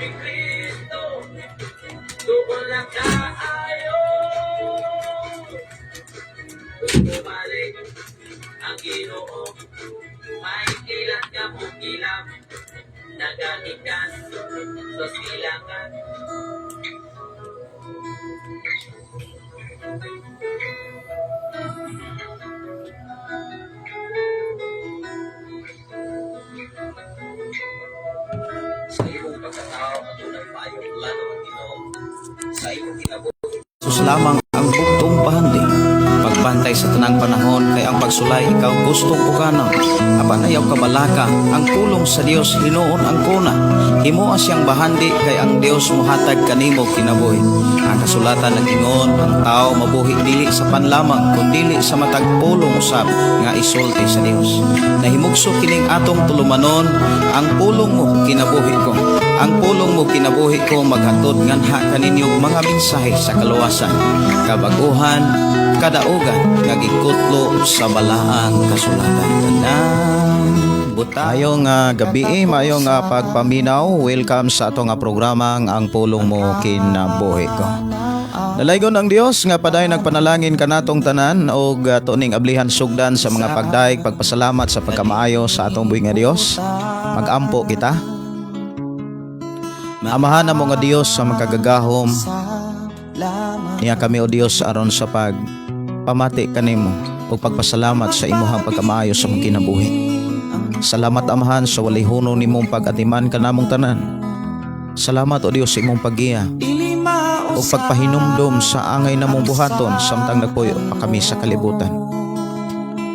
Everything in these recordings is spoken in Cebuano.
Ni Kristo, duol na kaayo. Kung bumalik ang Ginoo, may kilat ka mong kilam, nagagikan sa silangan. Sa imong pagkatao, adunay maayong plano ang Ginoo. Sa imong kinabuhi, Jesus lamang ang bugtong bahandi. Pagbantay sa tanang panahon kay ang pagsulay ikaw gusto puganaw. Apan ayaw kabalaka, ang pulong sa Dios hinuon ang kuna. Himoa siyang bahandi kay ang Dios mohatag kanimo kinabuhi. Ang kasulatan nag-ingon, ang tao mabuhi dili sa panlamang kundili sa matag pulong usab nga isulti sa Dios. Nahimugso kining atong tulumanon, ang pulong mo kinabuhi ko. Ang pulong mo kinabuhi ko maghatod nganha kaninyo mga mensahe sa kaluwasan, kabaguhan, kadaugan nga gikutlo sa balaang kasulatan. Tanang buta. Mayong gabi, mayong pagpaminaw. Welcome sa ato nga programa Ang Pulong Mo Kinabuhi Ko. Dalaygon ang Dios nga paday nagpanalangin kanatong tanan og ato ning ablihan sugdan sa mga pagdaig, pagpasalamat sa pagkamaayo sa atong buhi nga Dios. Magampo kita. Amahan namo nga Dios sa makagagahom. Niya kami, o Dios, aron sa pag pamati kanimo ug pagpasalamat sa imuhang pagkamaayo sa among kinabuhi. Salamat, Amahan, sa walay hunong nimong pag-atiman kanamong tanan. Salamat, o Dios, sa imong paggiya ug pagpahinumdom sa angay namong buhaton samtang nagpuyo pa kami sa kalibutan.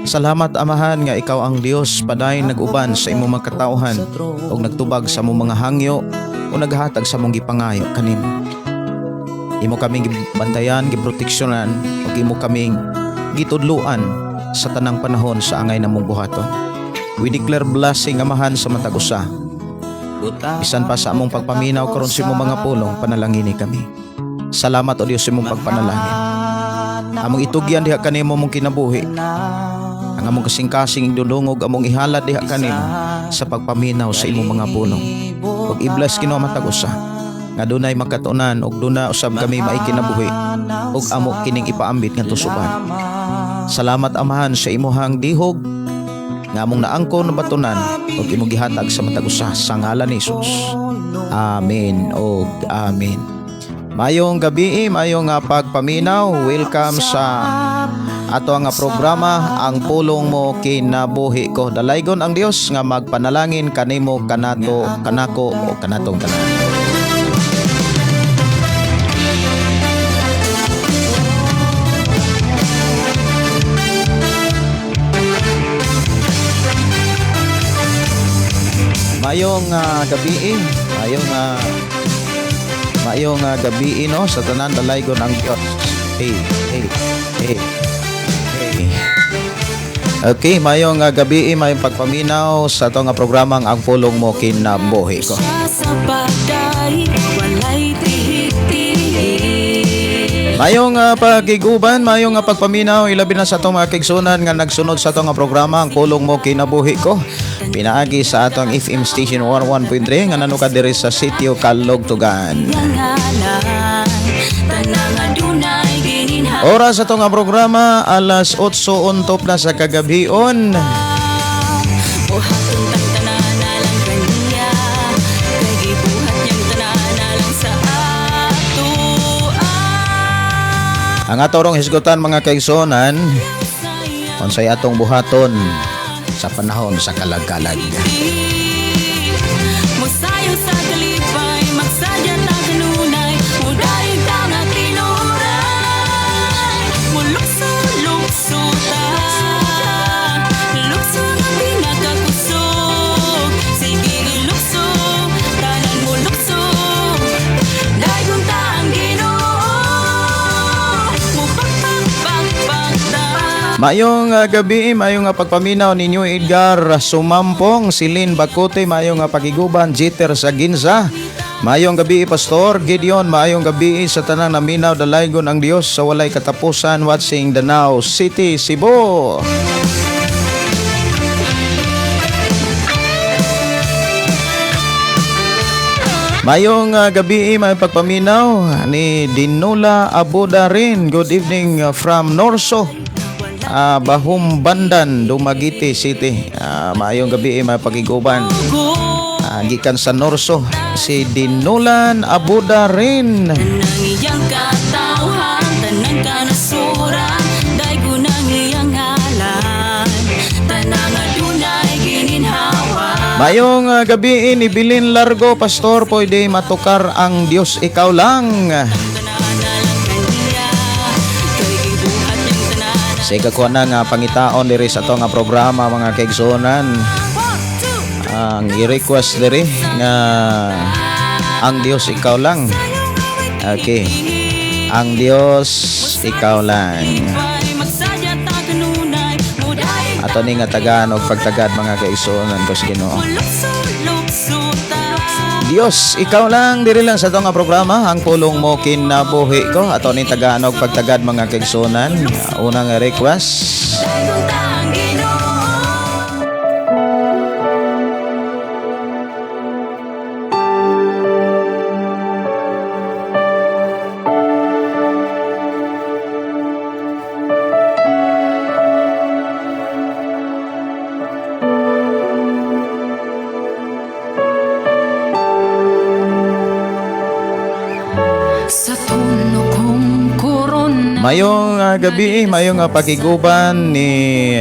Salamat, Amahan, nga ikaw ang Dios paday nag-uban sa imong mga katawhan ug nagtubag sa among mga hangyo o naghatag sa among gipangayo kanimo. Imo kaming gibantayan, giproteksyonan ug imo kaming gitudluan sa tanang panahon sa angay namong buhaton. We declare blessing, Amahan, sa matag usa. Bisan pa sa among pagpaminaw karon sa imong mga pulong, panalangini kami. Salamat, o Dios, sa imong pagpanalangin. Among itugyan diha kanimo among kinabuhi. Ang among kasing-kasing idudungog among ihalad diha kanimo sa pagpaminaw sa imong mga pulong. Ug i-bless Ginoo matag usa nga dunay makatunan ug duna usab kami maikinabuhi ug amo kining ipaambit ngadto sa uban. Salamat, Amahan, sa imuhang dihog nga among naangkon nabatunan ug imong gihatag sa matag usa sa ngalan ni Jesus. Amen ug amen. Mayong gabi, mayong nga pagpaminaw. Welcome sa ato nga programa Ang Pulong Mo Kinabuhi Ko. Dalaygon ang Dios nga magpanalangin kanimo, kanato, kanako o kanatong tanan. Mayong gabi, mayong gabi no sa tanan, dalaygon ang Dios. Hey, hey, hey. Hey. Okay, mayong gabi, mayong pagpaminaw sa ato nga programang Ang Pulong Mo Kinabuhi Ko. Sa pagdaig, walay tihik-tihik. Mayong pagiguban, mayong pagpaminaw, ilabi na sa atong mga kaigsunan nga nagsunod sa atong nga programa Ang Pulong Mo Kinabuhi Ko. Pinaagi sa atong FM station 101.3 nga nanuka diri sa sitio Kalugtugan. Ngalan, tanang adunay gininha. Oras sa atong nga programa alas 8:00 na sa kagabhion. Buhaton tang tanan alang kaniya, kay gibuhat niyang tanan alang sa atoa. Ang atorong hisgutan, mga kaigsunan, unsay atong buhaton sa panahon sa kalag-kalag. Mosayo sa kalipay, magsadya ta kanunay, mudayeg ta nga tinuray. Mulukso-lukso ta, lukso nga pinakakusog. Sige lukso, tanan mo lukso, daygon ta ang Ginoo. Mupakpakpakpak ta. Mayong gabi, mayong pagpaminaw ninyo Edgar Sumampong, Silin Bakote, mayong pagiguban, Jeter sa Ginza. Mayong gabi, Pastor Gideon, mayong gabi sa tanang naminaw, dalaygon ang Dios sa walay katapusan, watching Danao City, Cebu. Mayong gabi, may pagpaminaw ni Dinula Abuda rin. Good evening from Norso, Bahumbandan, Dumaguete City. Maayong gabi, may pagiguban. Gikan sa Norso, si Dinulan Abuda rin. Tanang iyang katawhan, tanang kanasuran, daygon ang iyang ngalan, tanang adunay gininhawa. Mayong gabi ni Bilin Largo, Pastor, pwede matukar ang Diyos Ikaw Lang. Tanan lang kaniya, kay gibuhat niyang tanan. Sa ikakuha na nga pangitaon diri sa ato nga programa, mga kaigsuonan. One, two, Ang i-request diri nga ang Diyos Ikaw Lang. Okay. Ang Diyos Ikaw Lang. Ipay magsaya ta kanunay, muday Ato ni nga tagaan og pagtagad, mga kaigsuonan ko sa Ginoo. Lukso, ta. Diyos, Ikaw Lang, diri lang sa ato nga programa, ang pulong mo kinabuhi ko. Ato ni tagaan og pagtagad, mga kaigsuonan. Unang request. Daygon ta ang Ginoo. Sa tuno kong korona. Mayong gabi, mayong pagiguban ni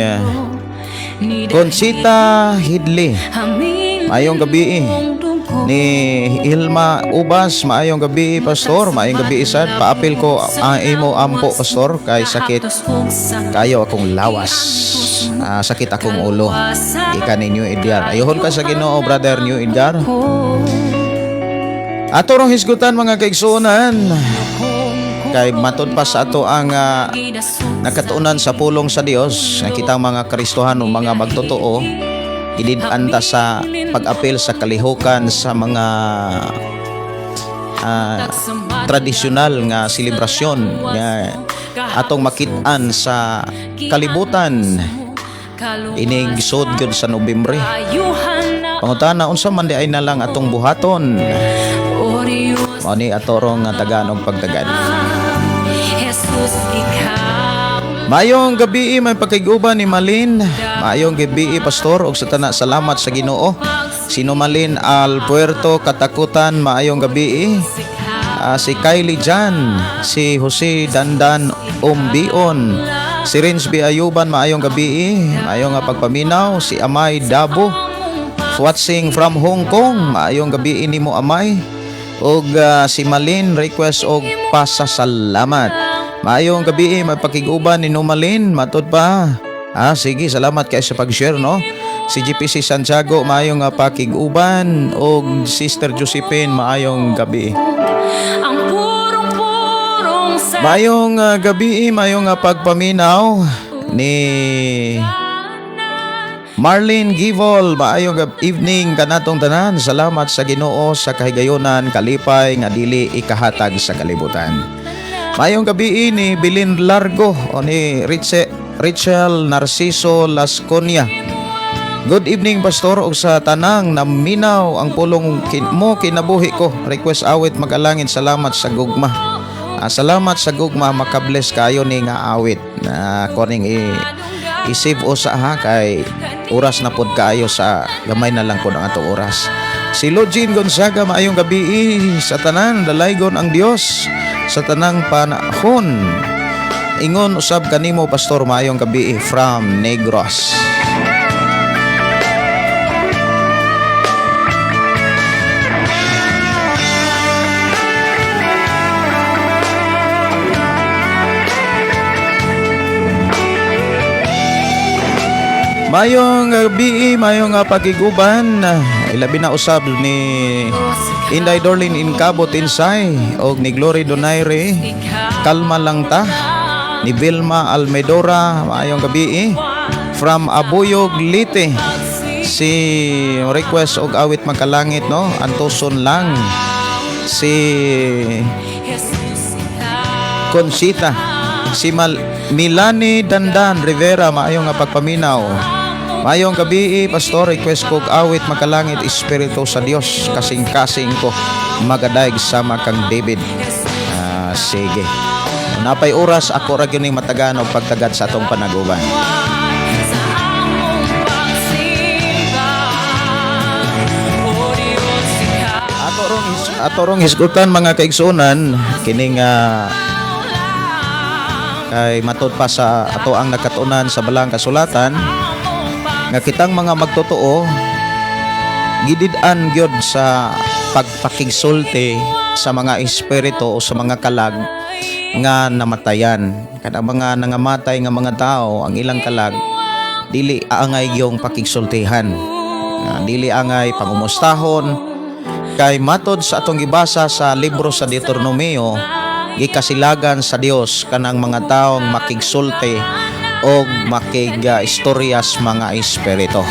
Conchita Hidley. Mayong gabi ni Ilma Ubas, maayong gabi, Pastor, maayong gabi sad. Paapil ko ang imo ampo, Pastor, kay sakit kayo akong lawas. Sakit akong ulo. Gikan ni New Edgar. Ayuhon ka sa Ginoo, brother New Edgar. Ato rong hisgutan, mga kaigsuonan. Kay matud pa sa ato ang nakatuunan sa pulong sa Dios nga kitang mga Kristohano, mga magtotoo, gidid-an ta sa pag-apil sa kalihukan sa mga tradisyonal nga selebrasyon nga atong makit-an sa kalibutan inig sud gyud sa Nobyembre. Pangutana, unsa man di ay na lang atong buhaton? Mao ni ato rong nga tagaan og pagtagad. Jesus, ikaw. Maayong gabi, may pakiguban ni Malin. Maayong gabi, Pastor, ug sa tanan, salamat sa Ginoo. Sino Malin Al Puerto Katakutan, maayong gabi. Si Kylie Jan, si Jose Dandan Umbion, si Rins B. Ayuban, maayong gabi. Maayong nga pagpaminaw, si Amay Dabo. Watching from Hong Kong, maayong gabi nimo, Amay. Og si Malin request og pasasalamat. Maayong gabi, mapakiguban ni Malin, matud pa. Sige, salamat kay sa pag-share, no. Si GPC Santiago, maayong pakiguban og Sister Josephine, maayong gabi. Ang purong-purong sa Maayong gabi, maayong pagpaminaw ni Marlene Givol, maayong evening kanatong tanan. Salamat sa Ginoo sa kahigayonan, kalipay nga dili ikahatag sa kalibutan. Maayong gabi ni Bilin Largo o ni Richel Narciso Lasconia. Good evening, Pastor, ug sa tanang naminaw ang pulong mo kinabuhi ko. Request awit magalangin, salamat sa gugma. Salamat sa gugma, makabless kayo ni nga awit. Na kuning i-save usa ha, kay oras na pod kaayo, sa gamay na lang pod ang atong oras. Si Login Gonzaga, maayong gabi sa tanan, dalaygon ang Dios sa tanang panahon. Ingon usab kanimo, Pastor, maayong gabi from Negros. Mayong gabi, mayong pagiguban. Ilabi na usab ni Inday Dorlin Incabot Insay og ni Glory Donaire. Kalma lang ta. Ni Vilma Almedora, maayong gabi. From Abuyog, Leyte. Si request og awit magkalangit, no? Antuson lang. Si Conchita. Si Milani Dandan Rivera, maayong nga pagpaminaw. Maayong gabi, Pastor, request ko og awit makalangit, Espiritu sa Dios, kasing-kasing ko. magadayeg sama kang David. Ah, sige. Napay oras ako ra gyud ning matagaan og pagtagad sa atong panaguban. Sa among pagsimba, O Diyos, ikaw Ato rong hisgutan, mga kaigsuonan, kining kay matud pa sa ato ang nakatunan sa balang kasulatan nga kitang mga magtotoo gidid-an gyud sa pagpakigsulti sa mga espiritu o sa mga kalag nga namatayan. Kanang mga nangamatay nga mga tao, ang ilang kalag dili angay yung pakigsultihan. Nga dili angay pangumustahon kay matod sa atong gibasa sa libro sa Deuteronomio, gikasilagan sa Dios kanang mga taong makigsulti og makig-istoryas mga espiritu.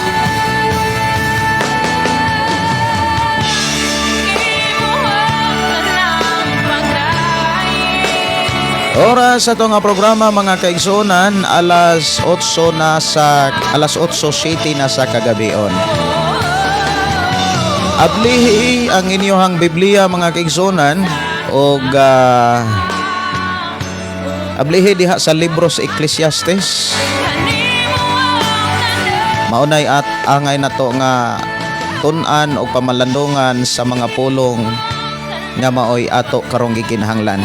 Imo ang pagdaig. Oras sa nga programa, mga kaigsuonan, alas 8 na sa alas 8 city na sa kagabion. Ablihi ang inyong Biblia, mga kaigsuonan, og ablihi diha sa libro sa Ecclesiastes. Kanimo ang tanan. Maunay at angay nato nga tun-an og pamalandungan sa mga pulong nga maoy ato karong gikinahanglan.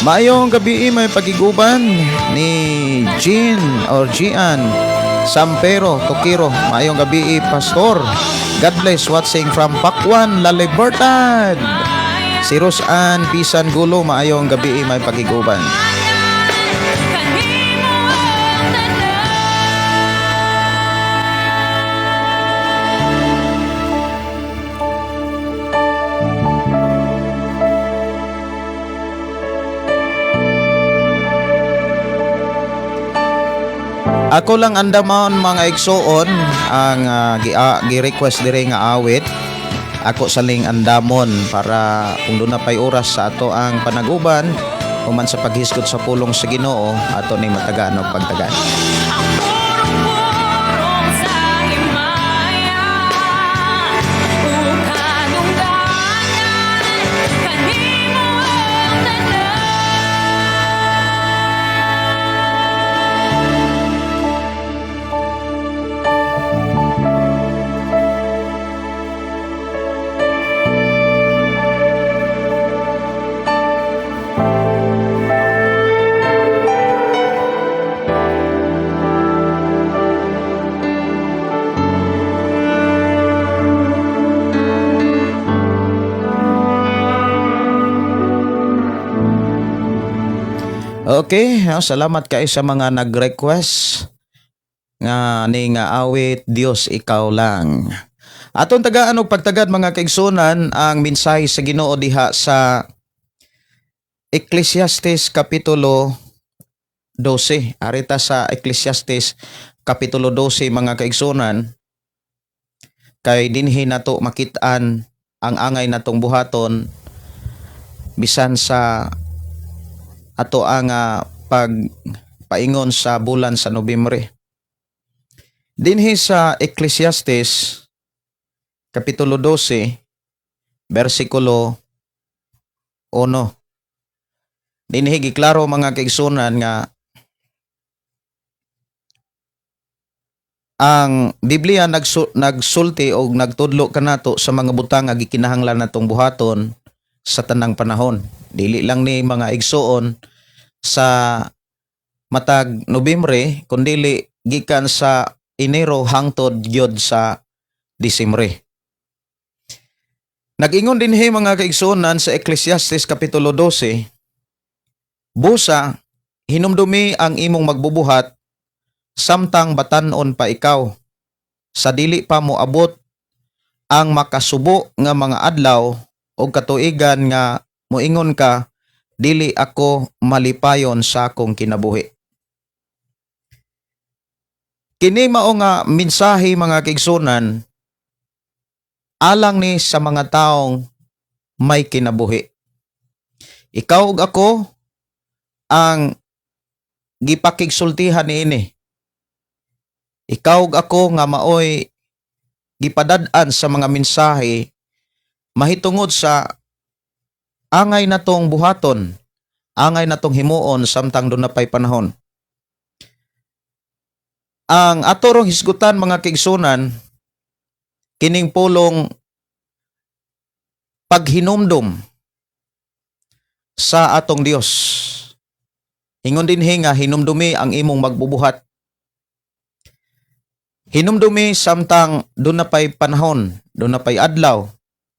Maayong gabi, may pagiguban ni Jean or Gian Sampero Tokiro. Maayong gabi, Pastor. God bless, watching from Pakwan, La Libertad. Si Rosan Pisan Gulo, maayong gabi, may pagiguban. Kanimo ang tanan. Ako lang andamon, mga igsuon, ang gi-request dire nga awit. Ako saling andamon para kung doon na pa'y oras sa ato ang panaguban human sa paghisgot sa pulong sa Ginoo, ato ni matagaan og pagtagan. Ang purong-purong sa himaya ug kadungganan, kanimo ang tanan. Okay, salamat kay sa mga nag-request nga ni nga awit "Dios Ikaw Lang". Atong tagaan og pagtagad, mga kaigsunan, ang mensahe sa Ginoo diha sa Ecclesiastes kapitulo 12. Arita sa Ecclesiastes kapitulo 12, mga kaigsunan, kay dinhi nato makit-an ang angay natong buhaton bisan sa ato ang pag paingon sa bulan sa Nobyembre. Dinhi sa Ecclesiastes kapitulo 12 bersikulo 1. Dinhi giklaro, mga kaigsunan, nga ang Biblia nagsulti og nagtudlo kanato sa mga butang nga gikinahanglan natong buhaton sa tanang panahon. Dili lang ni, mga igsuon, sa matag Nobyembre kundili gikan sa Enero hangtod gyud sa Disembre. Nag-ingon dinhi, mga kaigsuonan, sa Ecclesiastes kapitulo 12, "Busa, hinumdumi ang imong magbubuhat samtang batan-on pa ikaw, sa dili pa moabot ang makasubo nga mga adlaw o katuigan nga moingon ka, 'Dili ako malipayon sa akong kinabuhi.'" Kini mao nga mensahe, mga kaigsunan, alang ni sa mga taong may kinabuhi. Ikaw ug ako ang gipakigsultihan niini. Ikaw ug ako nga maoy gipadad-an sa mga mensahe. Mahitungod sa angay natong buhaton, angay natong himuon samtang duna pay panahon. Ang ato rong hisgutan, mga kaigsunan, kining pulong paghinumdum sa atong Dios. Ingon dinhi nga hinumdumi ang imong magbubuhat. Hinumdumi samtang duna pay panahon, duna pay adlaw,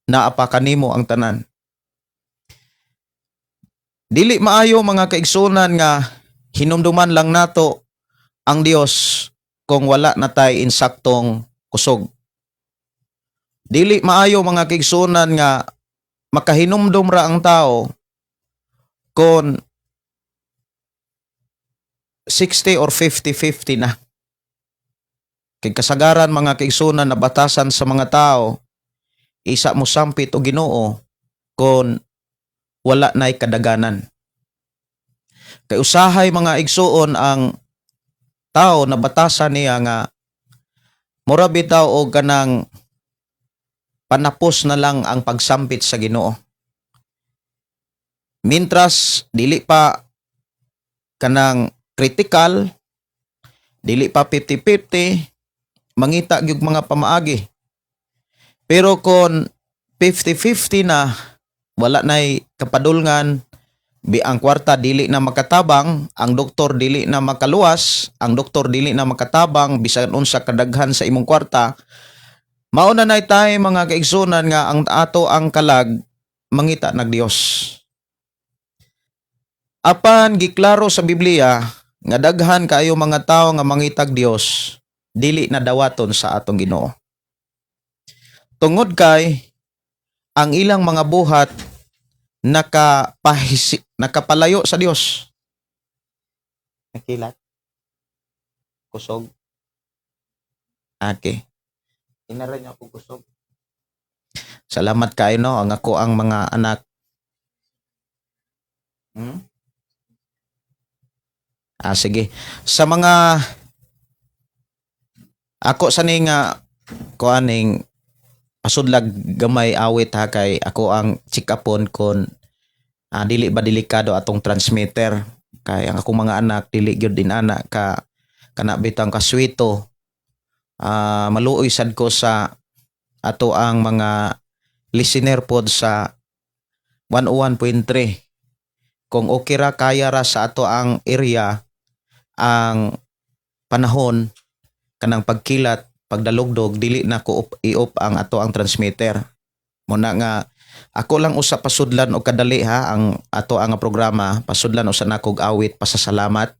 naa pa kanimo ang tanan. Dili maayo, mga kaigsunan, nga hinumduman lang nato ang Dios kung wala na tay insaktong kusog. Dili maayo, mga kaigsunan, nga makahinumdum ra ang tao kung 60 or 50-50 na. Kay kasagaran, mga kaigsunan, na batasan sa mga tao, isa mo sampit og Ginoo kung wala na'y kadaganan. Kay usahay, mga igsuon, ang tao na batasan niya nga mura bitaw og kanang panapos na lang ang pagsampit sa Ginoo. Mintras dili pa kanang critical, dili pa 50-50, mangita gyud mga pamaagi. Pero kung 50-50 na, wala na'y kapadulngan, bi ang kwarta dili na makatabang, ang doktor dili na makaluwas, ang doktor dili na makatabang bisan unsa kadaghan sa imong kwarta. Mao na nay tay, mga kaigsunan, nga ang ato ang kalag mangita nag Dios. Apan giklaro sa Biblia nga daghan kaayo mga tawo nga mangitag Dios, dili na dawaton sa atong Ginoo. Tungod kay ang ilang mga buhat nakapalayo sa Dios. Nakilat. Kusog. Okay. Inara niyo ako kusog. Salamat kayo, no, ang ako ang mga anak. Ah, sige. Sa mga ako sa ning nga kuan ning pasudlag gamay awit ha, kay ako ang check-upon kon dili ba delikado atong transmitter, kay ang akong mga anak dili gyud din ana ka kana bitang kaswito. Maluoy sad ko sa ato ang mga listener pod sa 101.3 kung okay ra, kaya ra sa ato ang area ang panahon kanang pagkilat, pagdalugdog, dili na ko i-off ang ato ang transmitter muna nga ako lang usa pasudlan og kadali ha ang ato ang programa. Pasudlan usa nako og awit pasasalamat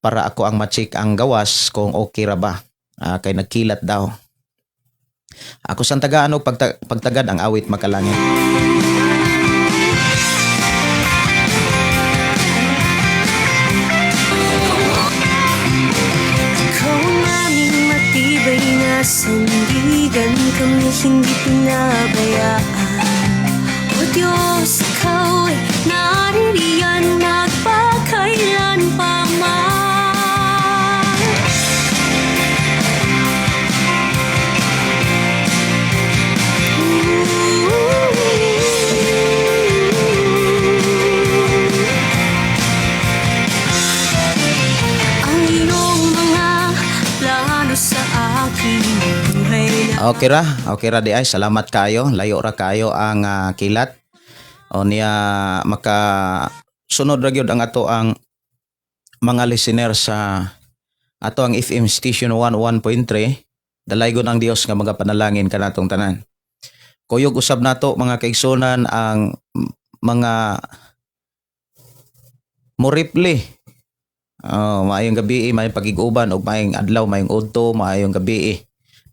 para ako ang ma-check ang gawas kung okay ra ba. Kay nagkilat daw ako sa tagaan og pagtagad ang awit Makalangit. Ikaw ang aming matibay na sandigan. Kami hindi pinabayaan. O Diyos, ikaw ay naririyan magpakailan pa man. Ooh. Ang iyong mga plano sa aking buhay na Okay ra di ay. Salamat kayo. Layo ra kayo ang kilat. O niya maka sunod ra gyud ang ato ang mga listener sa ato ang FM station 11.3. Dalaygon ang Dios nga mga panalangin kanatong tanan. Kuyog usab nato, mga kaigsunan, ang mga moripli. Oh, maayong gabi, maayong pagig-uban ug maayong adlaw, maayong udto, maayong gabi,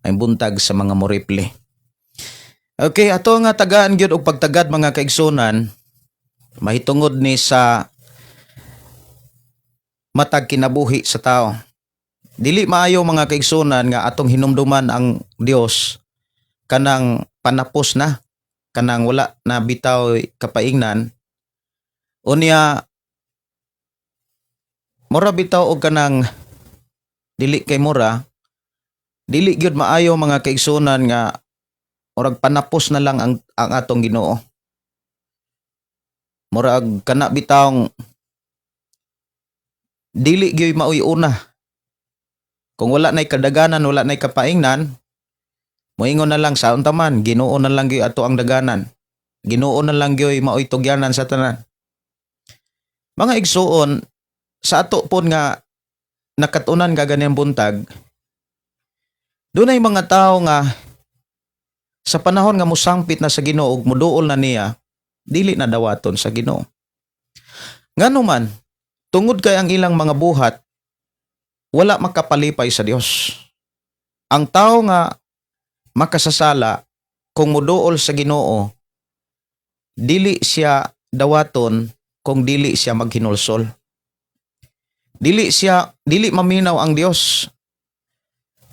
maayong buntag sa mga moripli. Okay, ato nga tagaan gyud og pagtagad, mga kaigsunan, mahitungod ni sa matag kinabuhi sa tao. Dili maayo, mga kaigsunan, nga atong hinumduman ang Dios kanang panapos na, kanang wala na bitaw kapaingnan. Unya mura bitaw og kanang dili kay mura, dili gyud maayo, mga kaigsunan, nga Murag panapos na lang ang atong Ginoo. Murag kana bitawng dili gyud maoy una. Kung wala na'y kadaganan, wala na'y kapaingnan, moingon na lang sa unta man, Ginoo na lang gyud ato ang daganan. Ginoo na lang gyud maoy tugyanan sa tanan. Mga igsuon, sa ato pod nga nakatunan gaganyan buntag, dunay mga tao nga sa panahon nga mosangpit na sa Ginoo ug moduol na niya, dili na dawaton sa Ginoo. Ngano man, tungod kay ang ilang mga buhat wala makapalipay sa Dios. Ang tao nga makasasala, kung moduol sa Ginoo, dili siya dawaton kung dili siya maghinulsol. Dili maminaw ang Dios.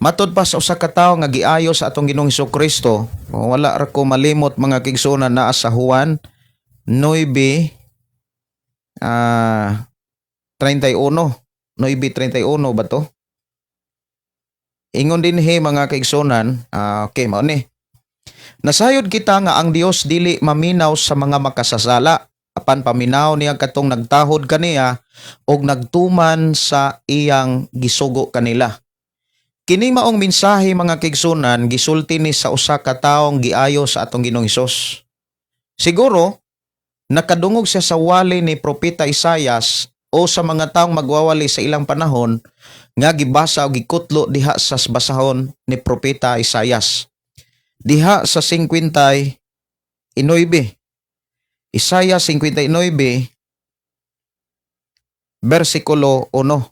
Matod pa sa usa ka tawo nga giayo sa atong Ginoong Kristo, wala ra ko malimot, mga kaigsuonan, naa sa Juan 9 31, 9:31 ba to? Ingon dinhi, mga kaigsuonan, okay, mao ni. "Nasayod kita nga ang Dios dili maminaw sa mga makasasala, apan paminaw niya katong nagtahod kaniya og nagtuman sa iyang gisugo kanila." Kini maong mensahe, mga kaigsuonan, gisulti ni sa usa ka taong giayo sa atong Ginoong Hesus. Siguro nakadungog siya sa wali ni Propeta Isayas o sa mga taong magwawali sa ilang panahon nga gibasa o gikutlo diha sa basahon ni Propeta Isayas. Diha sa 59. Isaiah 59 versikulo 1.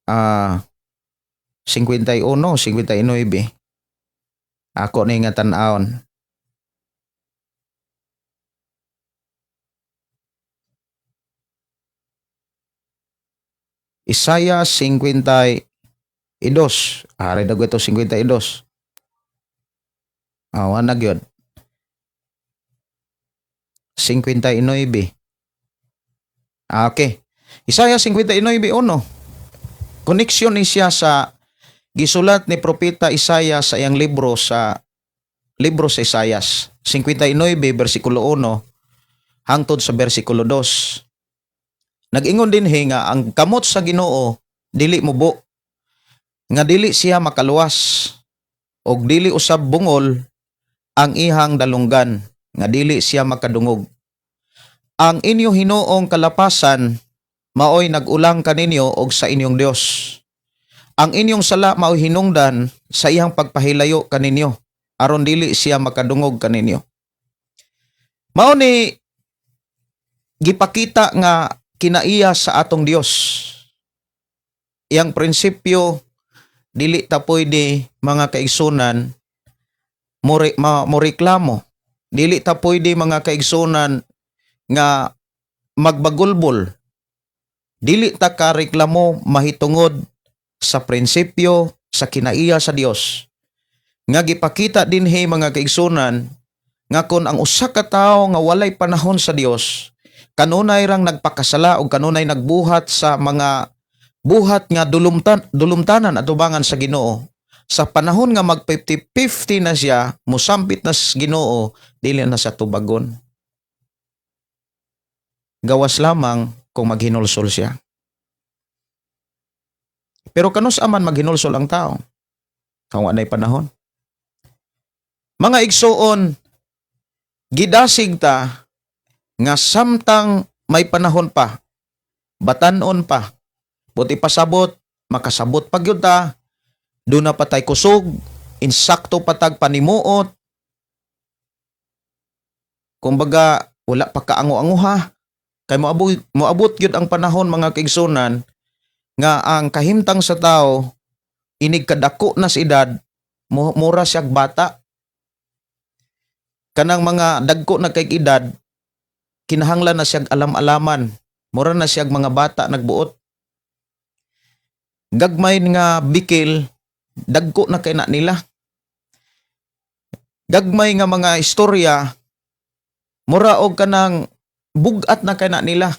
51, 59. Ako ni nga tan-awon. Isaiah 52. Ari daw ito 52. Ah, na gyud. 59. Ah, okay. Isaiah 59:1. Koneksyon ni siya sa gisulat ni Propeta Isaiah sa iyang libro sa Isaias. 59 versikulo 1 hangtod sa versikulo 2. Nag-ingon dinhi nga ang kamot sa Ginoo dili mubo, nga dili siya makaluwas, og dili usab bungol ang ihang dalunggan nga dili siya makadungog. Ang inyo hinuong kalapasan maoy nag-ulang kaninyo og sa inyong Dios. Ang inyong sala maoy hinungdan sa iyang pagpahilayo kaninyo aron dili siya makadungog kaninyo. Mao ni gipakita nga kinaiya sa atong Dios. Iyang prinsipyo, dili ta pwede, mga kaigsunan, mo reklamo. Dili ta pwede, mga kaigsunan, nga magbagulbol. Dili ta kareklamo mahitungod sa prinsipyo sa kinaiya sa Dios. Nga gipakita dinhi, mga kaigsunan, nga kon ang usa ka tawo nga walay panahon sa Dios, kanunay rang nagpakasala o kanunay nagbuhat sa mga buhat nga dulumtanan atubangan sa Ginoo. Sa panahon nga mag 50-50 na siya, musampit na sa Ginoo, dili na siya tubagon. Gawas lamang kung maghinulsol siya. Pero kanus aman maghinulsol ang tao? Kung walay panahon. Mga igsuon, gidasig ta nga samtang may panahon pa, batanon pa, buot pasabot, makasabot pa gyud ta, duna pa tay kusog, insakto pa tag panimuot, kumbaga wala pa kaango-anguha, kay moabot gyud ang panahon, mga kaigsunan, nga ang kahimtang sa tao inig kadako na sa edad, mura siyag bata. Kanang mga dagko na kay edad, kinahanglan na siyag alam-alaman, mura na siyag mga bata nagbuot. Gagmay nga bikil, dagko na kay na nila. Gagmay nga mga istorya, mura og kanang bugat na kay na nila.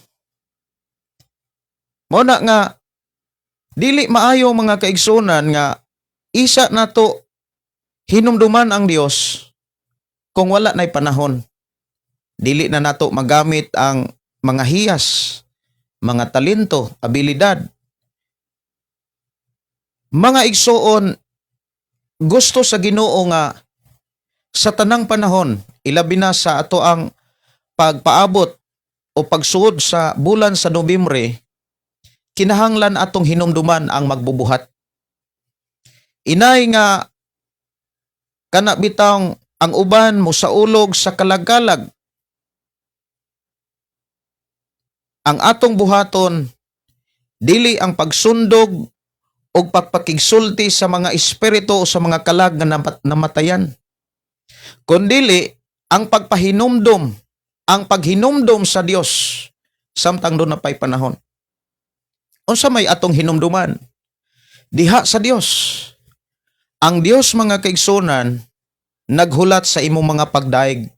Mao na nga dili maayo, mga kaigsunan, nga Isa nato hinumduman ang Dios kung wala na'y panahon. Dili na nato magamit ang mga hiyas, mga talento, abilidad. Mga igsoon, gusto sa Ginoo nga sa tanang panahon, ilabi na sa ato ang pagpaabot o pagsuod sa bulan sa Nobyembre, kinahanglan atong hinumduman ang magbubuhat. Inay nga kana bitang ang uban mo saulog sa kalagkalag. Ang atong buhaton dili ang pagsundog o pagpakigsulti sa mga espiritu o sa mga kalag nga namatayan. Kundili ang pagpahinumdom, ang paghinumdom sa Dios samtang duna pay panahon. Unsa may atong hinumduman? Diha sa Dios. Ang Dios, mga kaigsunan, naghulat sa imong mga pagdaig.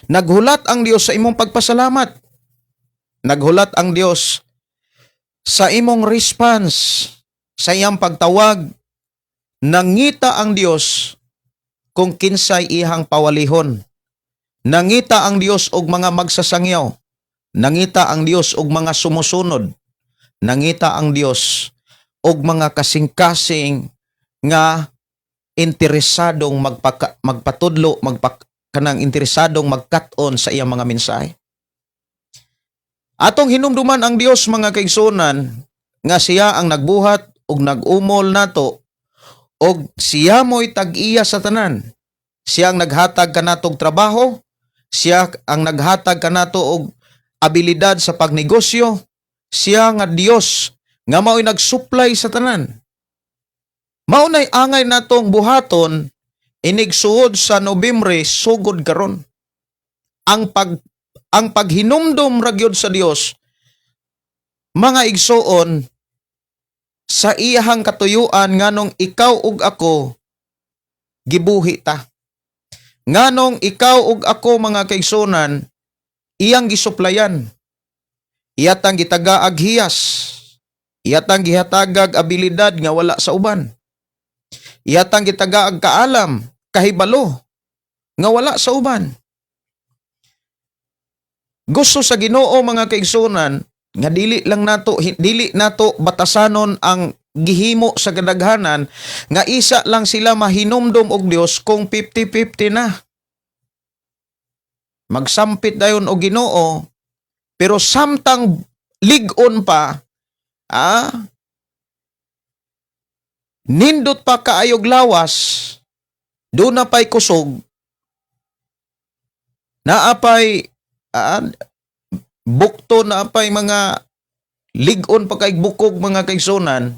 Naghulat ang Dios sa imong pagpasalamat. Naghulat ang Dios sa imong response sa iyang pagtawag. Nangita ang Dios kung kinsay iyang pawalihon. Nangita ang Dios og mga magsasangyaw. Nangita ang Dios og mga sumusunod. Nangita ang Dios og mga kasing-kasing nga interesadong magpatudlo, kanang interesadong magkat-on sa iyang mga mensahe. Atong hinumduman ang Dios, mga kaigsunan, nga siya ang nagbuhat ug nag-umol nato og siya mo'y tag-iya sa tanan. Siya ang naghatag kanatog trabaho, siya ang naghatag kanato og abilidad sa pagnegosyo, siya nga Dios nga mao'y nagsupply sa tanan. Mao nay angay natong buhaton inigsuod sa Nobyembre sugod karon. Ang paghinumdom ra gyud sa Dios, mga igsoon, sa iyahang katuyuan, nganong ikaw ug ako gibuhi ta. Nganong ikaw ug ako, mga kaigsunan, iyang gisuplayan. Iyatang gitagaag hiyas. Iyatang gihatagag abilidad nga wala sa uban. Iyatang gitagaag kaalam, kahibalo nga wala sa uban. Gusto sa Ginoo, mga kaigsunan, nga dili lang nato dili nato batasanon ang gihimo sa kadaghanan nga isa lang sila mahinumdom og Dios kung 50-50 na. Magsampit dayon og Ginoo, pero samtang lig-on pa, nindot pa kaayog lawas, duna pay kusog, naapay bukto, naapay mga lig-on pa kay bukog, mga kaigsunan,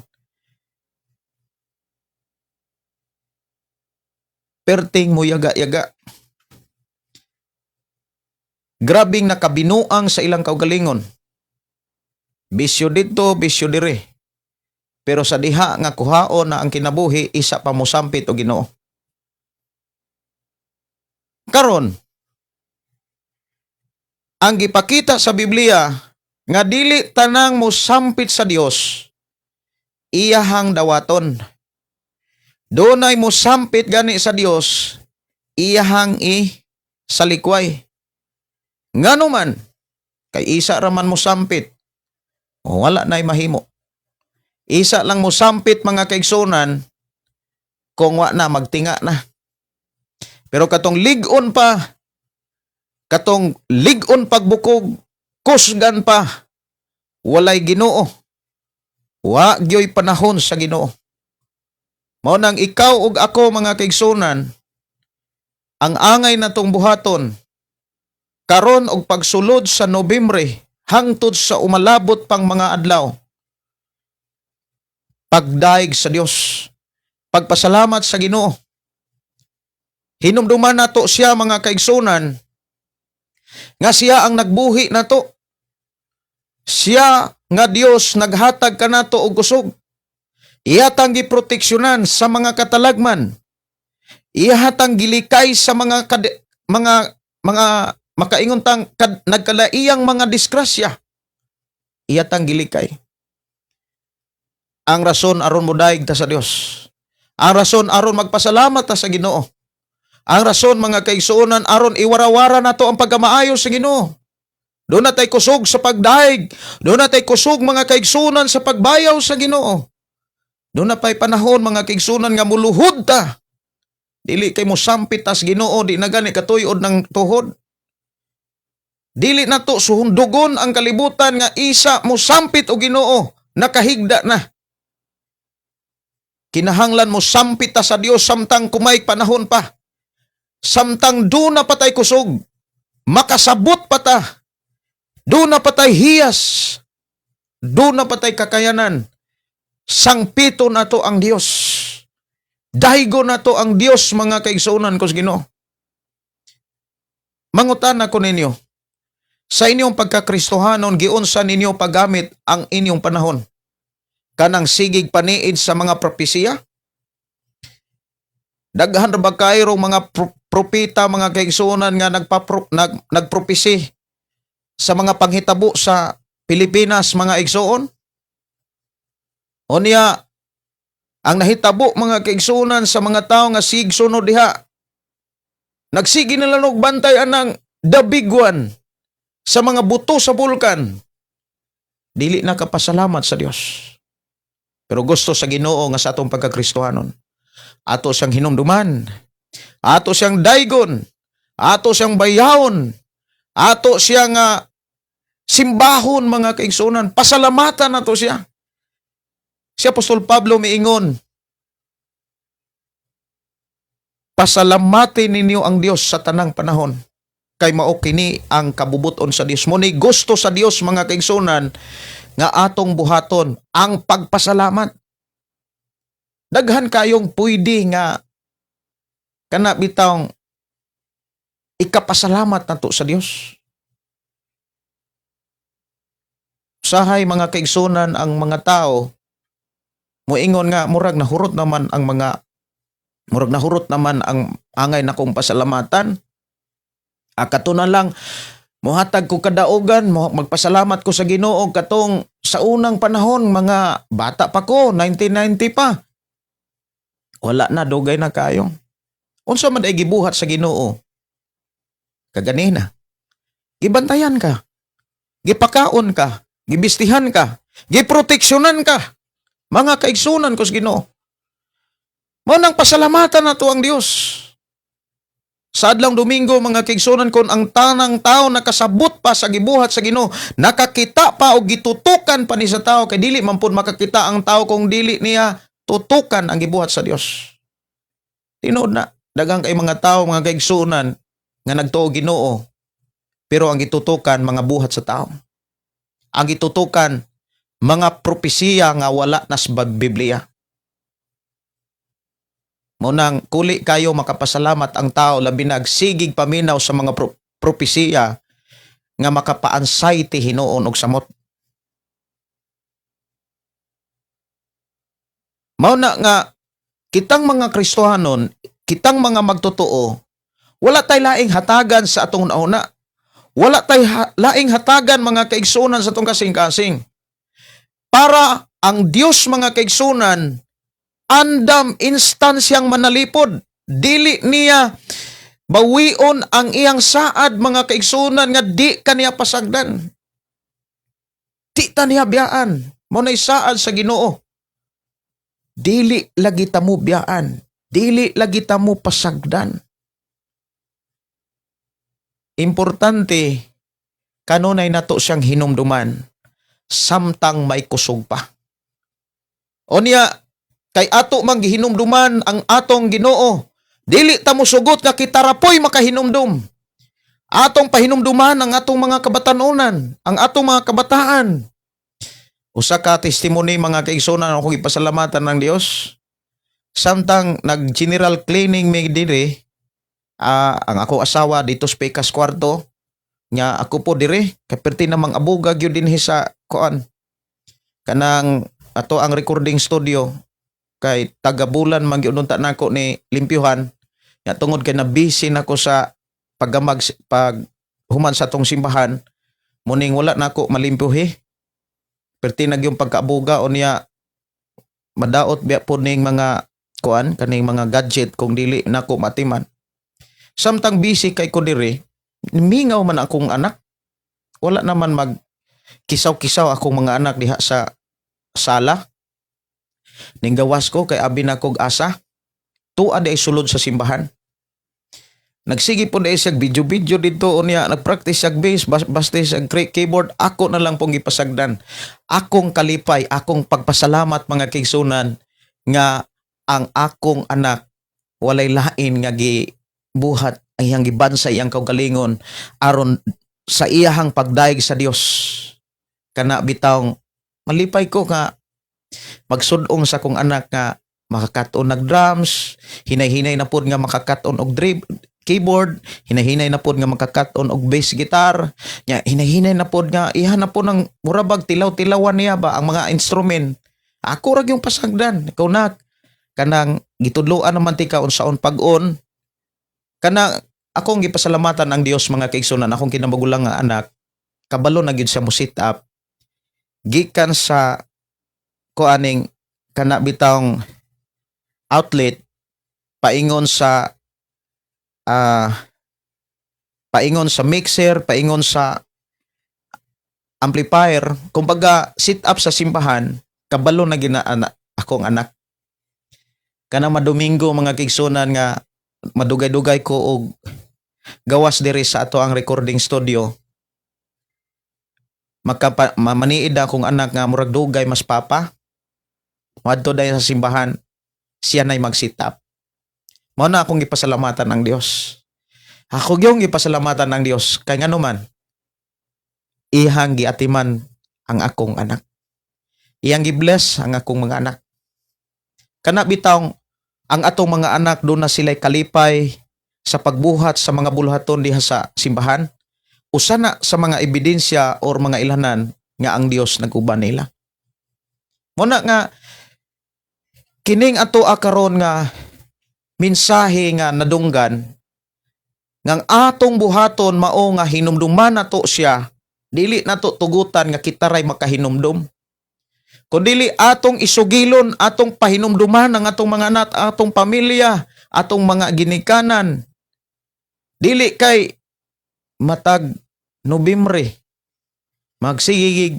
perting mo yaga-yaga. Grabing nakabinuang sa ilang kaugalingon. Bisyo dito, bisyo dire. Pero sa diha nga kuhaon na ang kinabuhi, isa pa mosampit og Ginoo. Karon, ang gipakita sa Biblia nga dili tanang mosampit sa Dios iyahang dawaton. Dunay mosampit gani sa Dios, iyahang i salikway. Ngano man, kay isa raman mosampit, wala na'y mahimo. Isa lang mosampit, mga kaigsunan, kung wa na, magtinga na. Pero katong lig-on pa, katong lig-on pagbukog, kusgan pa, walay Ginoo. Wa gyoy panahon sa Ginoo. Mao nang ikaw ug ako, mga kaigsunan, ang angay natong buhaton karon og pagsulod sa Nobyembre hangtod sa umalabot pang mga adlaw, pagdaig sa Dios, pagpasalamat sa Ginoo. Hinumduman nato siya, mga kaigsunan, nga siya ang nagbuhi nato. Siya nga Dios naghatag kanato og kusog. Iyatang giproteksyonan sa mga katalagman. Iyahatang gilikay sa mga makaingon tang nagkalaiyang mga disgrasya. Iyatang gilikay. Ang rason aron modaig ta sa Dios. Ang rason aron magpasalamat ta sa Ginoo. Ang rason, mga kaigsuonan, aron iwarawara nato ang pagkamaayo sa Ginoo. Duna tay kusog sa pagdaig. Duna tay kusog, mga kaigsuonan, sa pagbayaw sa Ginoo. Duna pa'y panahon, mga kaigsuonan, nga muluhod ta. Dili kay mo sampit tas Ginoo, di na gani katuyod ng tuhod. Dili na to suhundugon ang kalibutan nga isa mo sampit og Ginoo, nakahigda na. Kinahanglan mo sampit ta sa Dios samtang kumay panahon pa. Samtang duna pa tay kusog, makasabot pa ta. Duna pa tay hiyas. Duna pa tay kakayanan. Sangpito nato ang Dios. Daigo nato ang Dios, mga kaigsuonan ko sa Ginoo. Mangutana ko ninyo, sa inyong pagkakristohanon, giunsa ninyo paggamit ang inyong panahon? Kanang sigig paniid sa mga propesiya? Daghan ra ba kayrong mga propeta, mga kaigsuonan, nga nagpropesi sa mga panghitabo sa Pilipinas, mga igsuon? Unya, ang nahitabo, mga kaigsuonan, sa mga tao nga sig sunod diha, nagsige na lang og bantay anang the big one sa mga buto sa bulkan. Dili na kapasalamat sa Dios. Pero gusto sa Ginoo nga sa atong pagkakristohanon, ato siyang hinumduman, ato siyang daygon, ato siyang bayawon, ato siyang simbahon, mga kaigsuonan, pasalamatan nato siya. Si Apostol Pablo miingon, "Pasalamatin ninyo ang Dios sa tanang panahon kay mao kini ang kabubuton sa Dios." Mao ni gusto sa Dios, mga kaigsuonan, nga atong buhaton ang pagpasalamat. Daghan kayong pwede nga kana bitawng ikapasalamat nato sa Dios. Usahay, mga kaigsuonan, ang mga tao moingon nga murag nahurot naman ang angay nakong pasalamatan. Ah, kato na lang mohatag ko kadaugan, mo magpasalamat ko sa Ginoo katong sa unang panahon, mga bata pa ko, 1990 pa. Wala na, dugay na kayo. Unsa man ay gibuhat sa Ginoo? Kaganina. Gibantayan ka. Gipakaon ka. Gibistihan ka. Giproteksyonan ka. Mga kaigsuonan ko sa Ginoo. Mao nang pasalamatan nato ang Dios. Sa adlong Domingo, mga kaigsuonan, kon ang tanang tao nakasabot pa sa gibuhat sa Ginoo, nakakita pa og gitutukan pa ni sa tao, kay dili man pud makakita ang tao kung dili niya tutukan ang gibuhat sa Dios. Tinuod na, daghang kay mga tao, mga kaigsuonan, nga nagtuo Ginoo, pero ang gitutukan mga buhat sa tao. Ang gitutukan mga propesiya nga wala na sa Biblia. Mao nang kuli kayo makapasalamat ang tao, labi nag sigig paminaw sa mga propesiya nga makapa-anxiety hinuon og samot. Mao na nga kitang mga Kristohanon, kitang mga magtotoo, wala tay laing hatagan sa atong nauna. Wala tay laing hatagan, mga kaigsuonan, sa atong kasing-kasing. Para ang Dios, mga kaigsuonan, andam instant siyang manalipod. Dili niya bawion ang iyang saad, mga kaigsuonan, nga di kaniya pasagdan. Di ta niya biyaan. Mao nay saad sa Ginoo. Dili lagi ta mo biyaan. Dili lagi ta mo pasagdan. Importante kanunay nato siyang hinumduman samtang may kusog pa. Onya kay ato mang gihinumduman ang atong Ginoo, dili ta mo sugot nga kita rapoy makahinumdum. Atong pahinumduman ang atong mga kabatanunan, ang atong mga kabataan. Usa ka testimony, mga kaigsuonan, akong ipasalamatan ng Dios. Samtang nag-general cleaning mi diri, ang ako asawa dito sa Pekas kwarto, nya ako po dire, kay perti namang abuga gyud dinhi sa kuan. Kanang ato ang recording studio kay taga-bulan man gyud unta nako ni limpyuhan. Nya tungod kay na busy nako sa paggamag pag human sa atong simbahan, muning wala nako malimpyuhi. Perti na gyud pagkaabuga, unya madaot biya po ning mga kuan kaning mga gadget kung dili nako matiman. Samtang busy kay ko diri, mingaw man akong anak. Wala naman mag kisaw-kisaw akong mga anak diha sa sala. Ninggawas ko kay abi na kog asa. Tua di sulod sa simbahan. Nagsige po dahil siya video-video dito unya, nagpractice siya bass, baste siya keyboard, ako na lang pong gipasagdan. Akong kalipay, akong pagpasalamat, mga kaigsunan, nga ang akong anak walay lain nga gibuhat ang iyang gibansay iyang kaugalingon aron sa iyahang pagdayeg sa Dios. Kana bitawng malipay ko nga magsudong sa akong anak nga makakat-on nag drums, hinay-hinay na pod nga makakat-on og keyboard, hinay-hinay na pod nga makakat-on og bass guitar, nya hinay-hinay na pod nga iha na pod ng murabag tilaw-tilawan niya ba ang mga instrument. Ako ra yung pasagdan. Ikaw na kanang gitudloan naman tika unsaon pag-on. Kana akong gipasalamatan ang Dios, mga kaigsunan, akong kinamagulang nga anak kabalo na gyud siya mo sit up gikan sa kuaning kana bitawng outlet paingon sa mixer, paingon sa amplifier, kumbaga sit up sa simbahan, kabalo na gina ana, akong anak. Kana madomingo, mga kaigsunan, nga madugay-dugay ko og gawas diri sa ato ang recording studio. Makapa maniid akong anak nga murag dugay mas papa. Moadto dayon sa simbahan, siya na'y mag-sit up. Mao na akong gipasalamatan ang Dios. Ako gyung gipasalamatan ang Dios kay ngano man ihang giatiman ang akong anak. Iyang gi-bless ang akong mga anak. Kana bitawng ang atong mga anak doon na sila'y kalipay sa pagbuhat sa mga buluhaton diha sa simbahan. Usa na sa mga ebidensya or mga ilhanan nga ang Dios nag-uban nila. Mao na nga kining ato karon nga mensahe nga nadunggan ngang atong buhaton mao nga hinumduman nato siya, dili nato tugutan nga kita ray makahinumdum kun dili atong isugilon, atong pahinumduman ang atong mga anak, atong pamilya, atong mga ginikanan. Dili kay matag Nobyembre magsigigig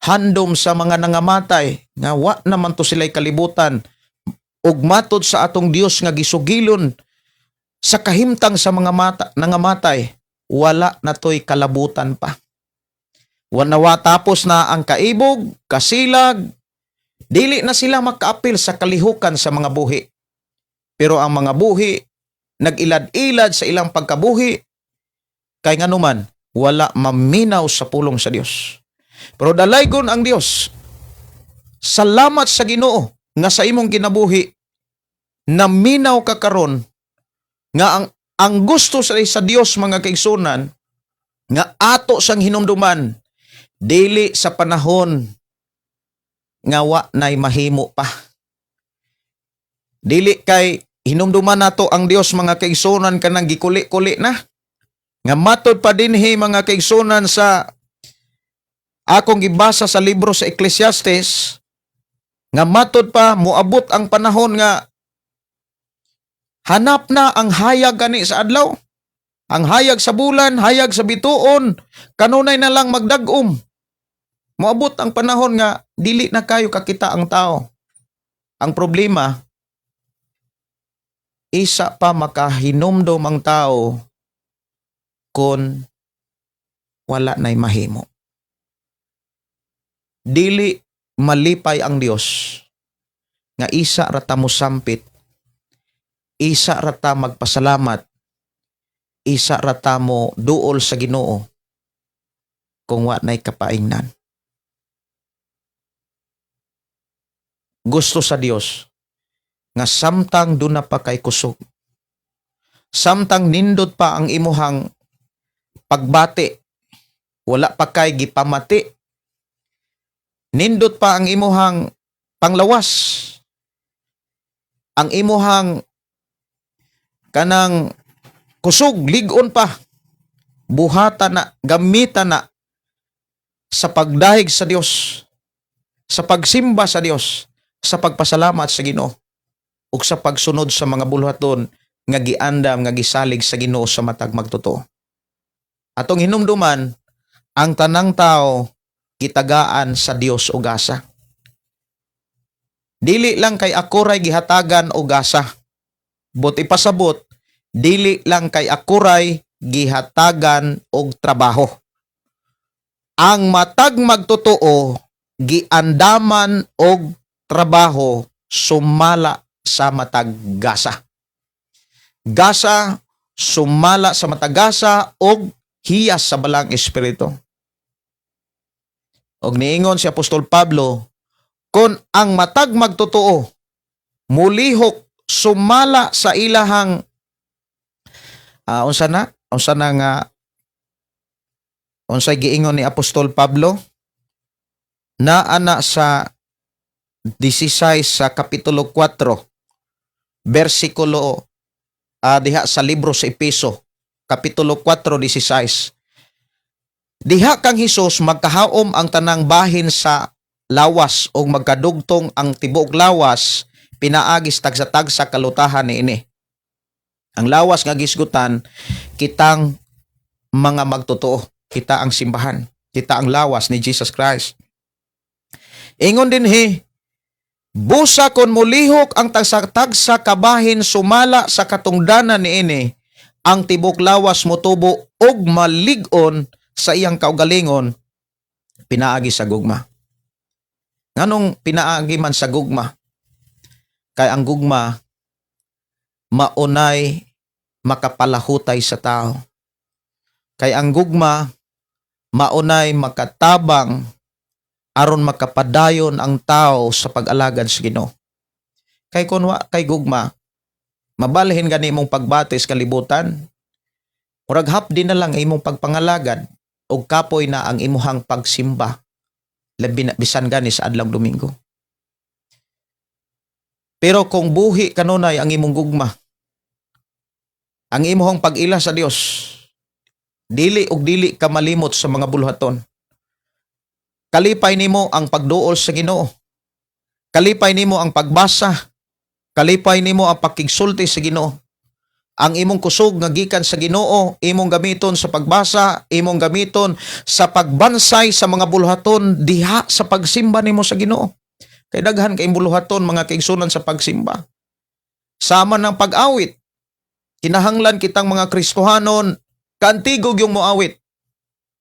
handom sa mga nangamatay nga wa naman to sila'y kalibutan ug matod sa atong Dios nga gisugilon sa kahimtang sa mga mata, nangamatay, wala na to'y kalabutan pa. Wanawa tapos na ang kaibog, kasilag, dili na sila makaapil sa kalihukan sa mga buhi. Pero ang mga buhi, nag-ilad-ilad sa ilang pagkabuhi, kay nganuman, wala maminaw sa pulong sa Dios. Pero dalaygon ang Dios. Salamat sa Ginoo nga sa imong kinabuhi naminaw ka karon nga ang gusto sa Dios, mga kaigsunan, nga ato sang hinumduman dili sa panahon nga wa nay mahimo pa. Dili kay hinumduman nato ang Dios, mga kaigsunan, kanang gikuli-kuli na. Nga matod pa dinhi, mga kaigsunan, sa akong gibasa sa libro sa Ecclesiastes nga matod pa moabot ang panahon nga hanap na ang hayag gani sa adlaw. Ang hayag sa bulan, hayag sa bituon, kanunay na lang magdag-om. Moabot ang panahon nga dili na kayo kakita ang tao. Ang problema, isa pa makahinumdom ang tao kung wala na'y mahimo. Dili malipay ang Dios nga isa ra ta mosampit, isa ra ta magpasalamat, isa ra ta mo duol sa Ginoo kung wa na'y kapaingnan. Gusto sa Dios nga samtang duna pa kay kusog, samtang nindot pa ang imuhang pagbati, wala pa kay gipamati, nindot pa ang imuhang panglawas, ang imuhang kanang kusog, ligon pa, buhata na, gamita na sa pagdahig sa Dios, sa pagsimba sa Dios, sa pagpasalamat sa Ginoo. ug sa pagsunod sa mga buluhaton nga giandam nga gisalig sa Ginoo sa matag magtotoo. Atong hinumduman, ang tanang tao gitagaan sa Dios og gasa. Dili lang kay ako ray gihatagan og gasa. But ipasabot, dili lang kay ako ray gihatagan og trabaho. Ang matag magtotoo giandaman og trabaho sumala sa matag gasa. Gasa sumala sa matag gasa og hiyas sa Balaang Espiritu. Og niingon si Apostol Pablo, kon ang matag magtotoo mulihok sumala sa ilahang unsa na? Unsa na nga unsay giingon ni Apostol Pablo? Naa na sa 16 sa kapitulo 4 bersikulo diha sa libro sa Epeso, kapitulo 4:16. Diha kang Hesus magkahaom ang tanang bahin sa lawas ug magkadugtong ang tibuok lawas pinaagi sa tagsa-tagsa kalutahan niini. Ang lawas nga gisgutan, kitang mga magtotoo, kita ang simbahan, kita ang lawas ni Jesus Christ. Ingon dinhi, busa kon mulihok ang tagsa-tagsa kabahin sumala sa katungdanan niini, ang tibok lawas motubo og malig-on sa iyang kaugalingon pinaagi sa gugma. Nganong pinaagi man sa gugma? Kay ang gugma maunay makapalahutay sa tao. Kay ang gugma maunay makatabang aron makapadayon ang tao sa pag-alagad sa Ginoo. Kay kun wa kay gugma, mabalhin gani imong pagbati sa kalibutan. Murag hapdi na lang ang imong pagpangalagad og kapoy na ang imuhang pagsimba, labi na bisan gani sa adlaw Domingo. Pero kung buhi kanunay ang imong gugma, ang imuhang pag-ila sa Dios, dili og dili ka malimot sa mga buluhaton. Kalipay nimo ang pagduol sa Ginoo. Kalipay nimo ang pagbasa. Kalipay nimo ang pakigsulti sa Ginoo. Ang imong kusog nga gikan sa Ginoo, imong gamiton sa pagbasa, imong gamiton sa pagbansay sa mga buluhaton diha sa pagsimba nimo sa Ginoo. Kay daghan kay buluhaton, mga kaigsunan, sa pagsimba. Sama ng pag-awit. Kinahanglan kitang mga Kristohanon kaantigog yung moawit.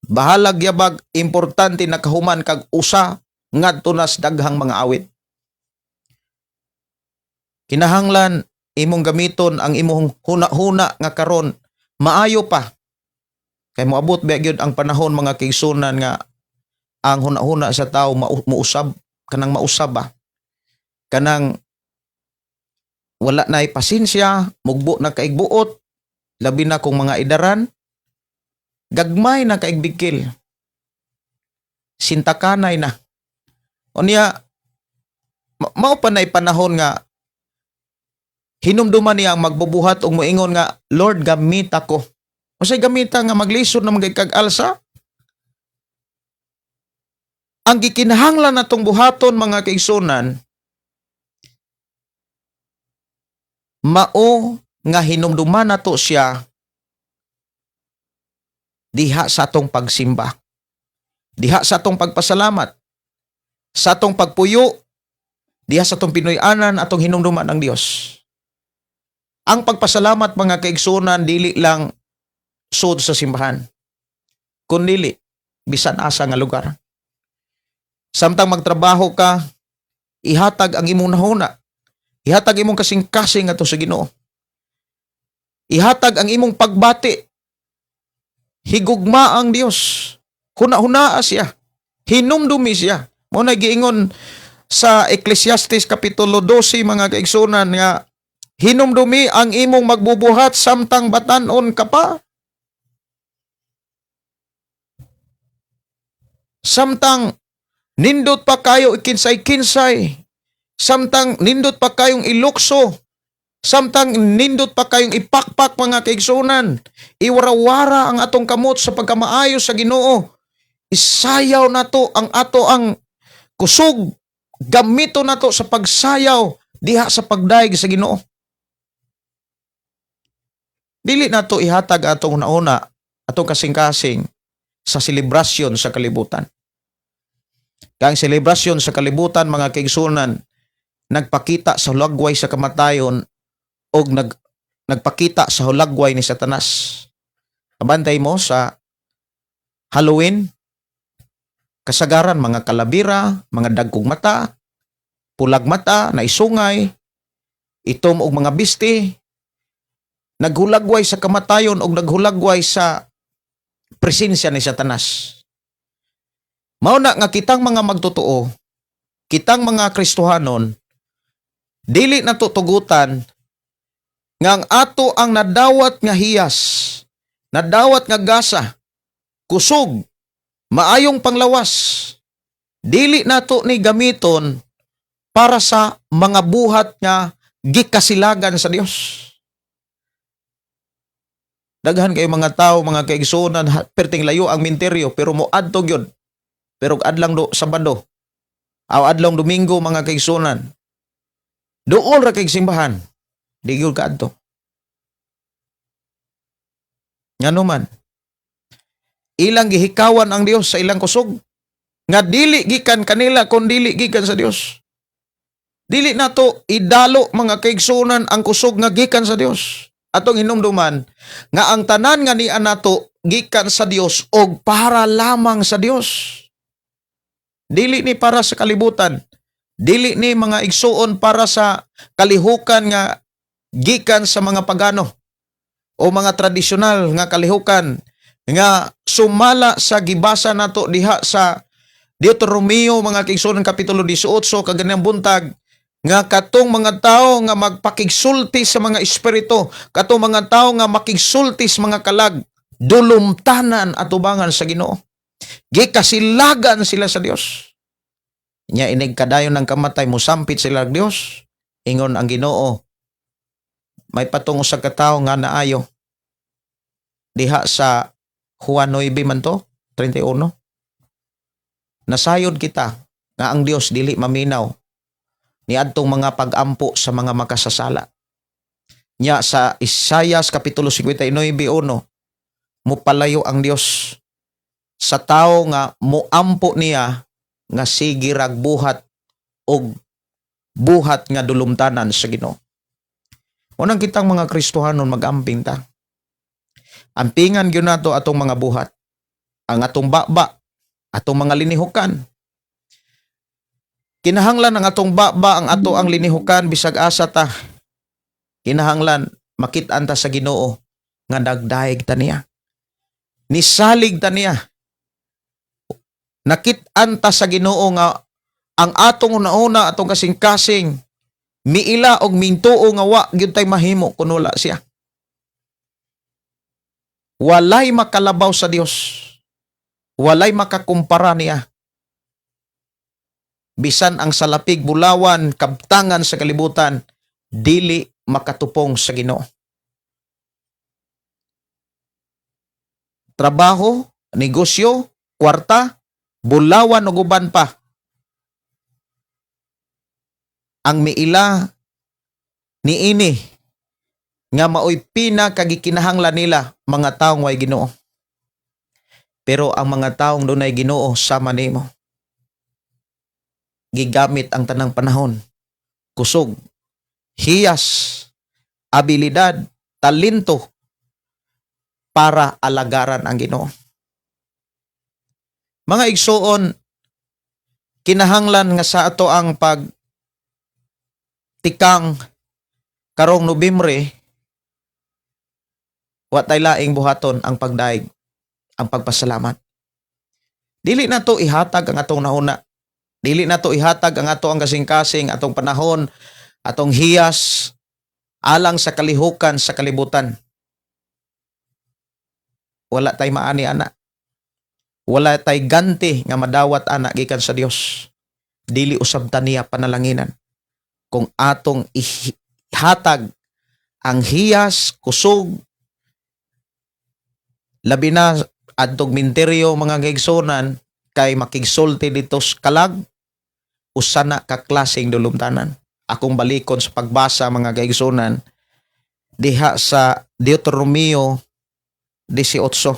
Bahalag yabag, importante nakahuman kag usa ngadto nas daghang mga awit. Kinahanglan imong gamiton ang imong huna-huna nga karon maayo pa. Kay moabot ba gyud ang panahon, mga kaigsunan, nga ang huna-huna sa tao muusab, kanang mausab ba, kanang wala na pasensya, mugbo na kaigbuot, labi na kung mga idaran, gagmay na kaigbigkil, sintakanay na. Unya mao pa na'y panahon nga hinumduman niya ang magbubuhat og moingon nga, "Lord, gamit ako." Unsay gamita nga maglisod na magay kag alsa? Ang gikinahanglan natong buhaton, mga kaigsunan, mao nga hinumduman nato siya diha sa atong pagsimba, diha sa atong pagpasalamat, sa atong pagpuyo, diha sa atong Pinoy-anan, atong hinumduman ang Dios. Ang pagpasalamat, mga kaigsunan, dili lang sud sa simbahan, kundili bisan asa nga lugar. Samtang magtrabaho ka, ihatag ang imong nahuna. Ihatag imong kasing-kasing ato sa Ginoo. Ihatag ang imong pagbati. Higugma ang Dios. Huna-hunaa siya. Hinumdumi siya. Mao na giingon sa Ecclesiastes kapitulo 12, mga kaigsunan, nga hinumdumi ang imong magbubuhat samtang batanon ka pa. Samtang nindot pa kayo ikinsay-kinsay. Samtang nindot pa kayong ilukso. Samtang nindot pa kayong ipakpak, mga kaigsunan. Iwarawara ang atong kamot sa pagkamaayo sa Ginoo. Isayaw nato ang ato ang kusog. Gamito nato sa pagsayaw. Diha sa pagdayeg sa Ginoo. Dili nato ihatag atong una, atong kasing-kasing sa selebrasyon sa kalibutan. Kay ang selebrasyon sa kalibutan, mga kaigsunan, nagpakita sa hulagway sa kamatayon o nagpakita sa hulagway ni Satanas. Abantay mo sa Halloween, kasagaran mga kalabira, mga dagkog mata, pulag mata, naisungay, itom og mga bisti, naghulagway sa kamatayon og naghulagway sa presensya ni Satanas. Mao na nga kitang mga magtotoo, kitang mga Kristohanon, dili na tugutan nga ang ato ang nadawat nga hiyas, nadawat nga gasa, kusog, maayong panglawas, dili nato ni gamiton para sa mga buhat nga gikasilagan sa Dios. Daghan kay mga tao, mga kaigsuonan, perting layo ang minteryo, pero mo adto gyud. Pero adlang do Sabado, aw adlong Domingo, mga kaigsuonan, duol ra kay simbahan, di gyud kaadto. Ngano man? Ilang gihikawan ang Dios sa ilang kusog nga dili gikan kanila kon dili gikan sa Dios. Dili nato idalo, mga kaigsuonan, ang kusog nga gikan sa Dios. Atong hinumduman nga ang tanan nga niya nato gikan sa Dios og para lamang sa Dios. Dili ni para sa kalibutan. Dili ni, mga igsuon, para sa kalihukan nga gikan sa mga pagano o mga tradisyonal nga kalihukan nga sumala sa gibasa nato diha sa Deuteronomio, mga kaigsuonan, kapitulo 18 kaganang buntag, nga katong mga tao nga magpakigsulti sa mga espiritu, katong mga tao nga makigsulti sa mga kalag, dulumtanan atubangan sa Ginoo. Gikasilagan sila sa Dios. Nya inig kadayon ng kamatay, musampit sila sa Dios. Ingon ang Ginoo, may patungo sa katawo nga naayo diha sa Juan 9 man to, 31. Nasayod kita nga ang Dios dili maminaw niadtong mga pag-ampo sa mga makasasala. Nya sa Isayas kapitulo 59:1, mupalayo ang Dios sa tao nga muampo niya nga sige rag buhat og buhat nga dulumtanan sa Ginoo. Unang kitang mga Kristohanon, mag-amping ta. Ampingan gyud nato atong mga buhat, ang atong baba, atong mga linihukan. Kinahanglan ang atong baba, ang ato ang linihukan, bisag asa ta. Kinahanglan makit-an ta sa Ginoo nga nagdayeg ta niya. Nisalig ta niya. Nakit-an ta sa Ginoo nga ang atong una-una, atong kasing-kasing, miila og mintuo nga wa gyud tay mahimo kun wala siya. Walay makalabaw sa Dios. Walay makakumpara niya. Bisan ang salapig, bulawan, kabtangan sa kalibutan, dili makatupong sa Ginoo. Trabaho, negosyo, kwarta, bulawan ug uban pa. Ang miila niini nga maoy pinakagikinahanglan nila, mga taong way Ginoo. Pero ang mga taong dunay Ginoo sama nimo, gigamit ang tanang panahon, kusog, hiyas, abilidad, talento para alagaran ang Ginoo. Mga igsuon, kinahanglan nga sa ato ang pag tikang karong Nobyembre, wa tay laing buhaton ang pagdaig, ang pagpasalamat. Dili na to ihatag ang atong nahuna. Dili na to ihatag ang ato ang kasing-kasing, atong panahon, atong hiyas, alang sa kalihukan sa kalibutan. Wala tay maani ana. Wala tay ganti nga madawat ana gikan sa Dios. Dili usab ta niya panalanginan kung atong ihatag ang hiyas, kusog, labi na adtong minteryo, mga kaigsunan, kay makigsulti dito sa kalag, usa na ka klaseng dulumtanan. Akong balikon sa pagbasa, mga kaigsunan, diha sa Deuteronomio 18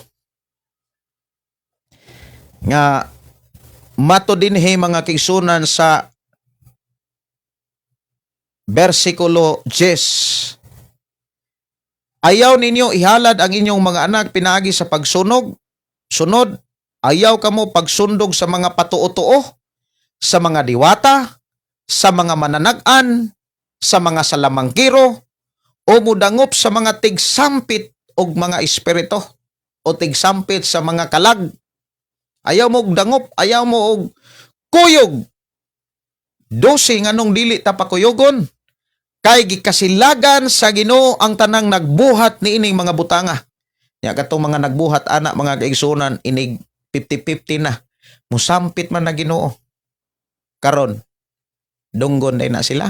nga mato dinhi, mga kaigsunan, sa bersikulo 10: "Ayaw ninyo ihalad ang inyong mga anak pinaagi sa pagsunog. Sunod, ayaw kamo pagsundog sa mga patuo-tuo, sa mga diwata, sa mga mananag-an, sa mga salamangkiro, o mudangop sa mga tigsampit og mga espiritu o tigsampit sa mga kalag. Ayaw mo og dangop, ayaw mo og kuyog." 12, nganong dili ta pakuyogon? Kay gikasilagan sa Ginoo ang tanang nagbuhat niining mga butanga. Nya katong mga nagbuhat ana, mga kaigsunan, inig 50-50 na. Musampit man na Ginoo. Karon, dunggon day na sila.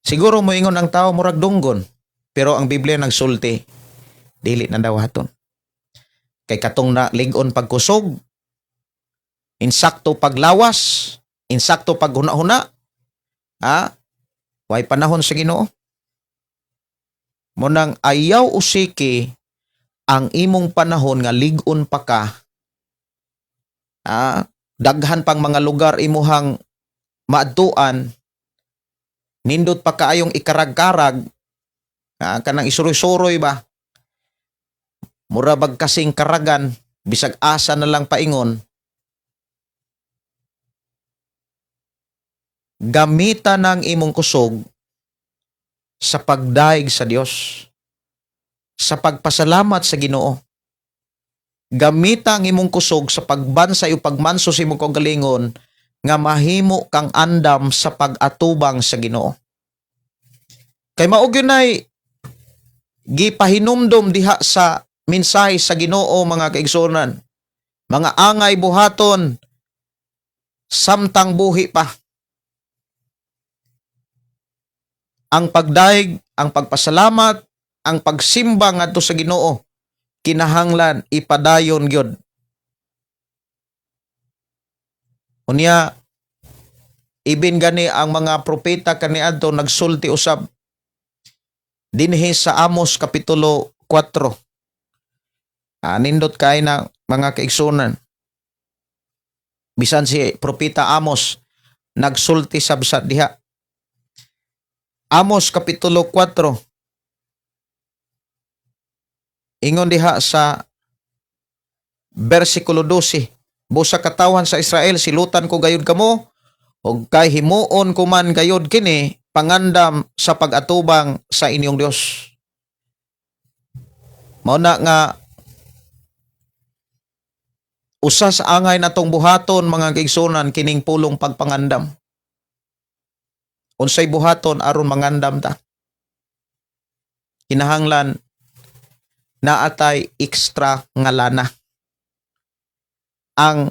Siguro moingon ang tao murag dunggon, pero ang Biblia nagsulti dili na daw haton. Kay katong na lig-on pagkusog, insakto paglawas, insakto paghuna-huna, ha? Way panahon sa Ginoo. Munang ayaw usiki ang imong panahon nga lig-on pa ka. Ah, daghan pang mga lugar imuhang maadtuan, nindot pa kaayong ikarag-karag, ah, kanang isuroy-suroy ba, mura bag kasing karagan, bisag asa na lang paingon. Gamita ng imong kusog sa pagdaig sa Dios, sa pagpasalamat sa Ginoo. Gamita ang imong kusog sa pagbansay o pagmanso sa imong kaugalingon nga mahimo kang andam sa pag-atubang sa Ginoo. Kay mao gyud gipahinumdom diha sa mensahe sa Ginoo, mga kaigsuonan. Mga angay buhaton samtang buhi pa. Ang pagdaig, ang pagpasalamat, ang pagsimba ngadto sa Ginoo kinahanglan ipadayon gyud. Unya ibin gani ang mga propeta kaniadto nagsulti usab dinhi sa Amos kapitulo 4. Ah, nindot kay na, mga kaigsunan. Bisan si propeta Amos nagsulti sabsat diha. Amos kapitulo 4, ingon diha sa bersikulo 12: "Busa katawhan sa Israel, silutan ko gayud kamo ug kay himuon ko man gayud kini pangandam sa pag-atubang sa inyong Dios." Mao na nga usa sa angay natong buhaton, mga kaigsunan, kining pulong pagpangandam. Unsay buhaton aron mangandam ta? Kinahanglan naatay extra nga lana. Ang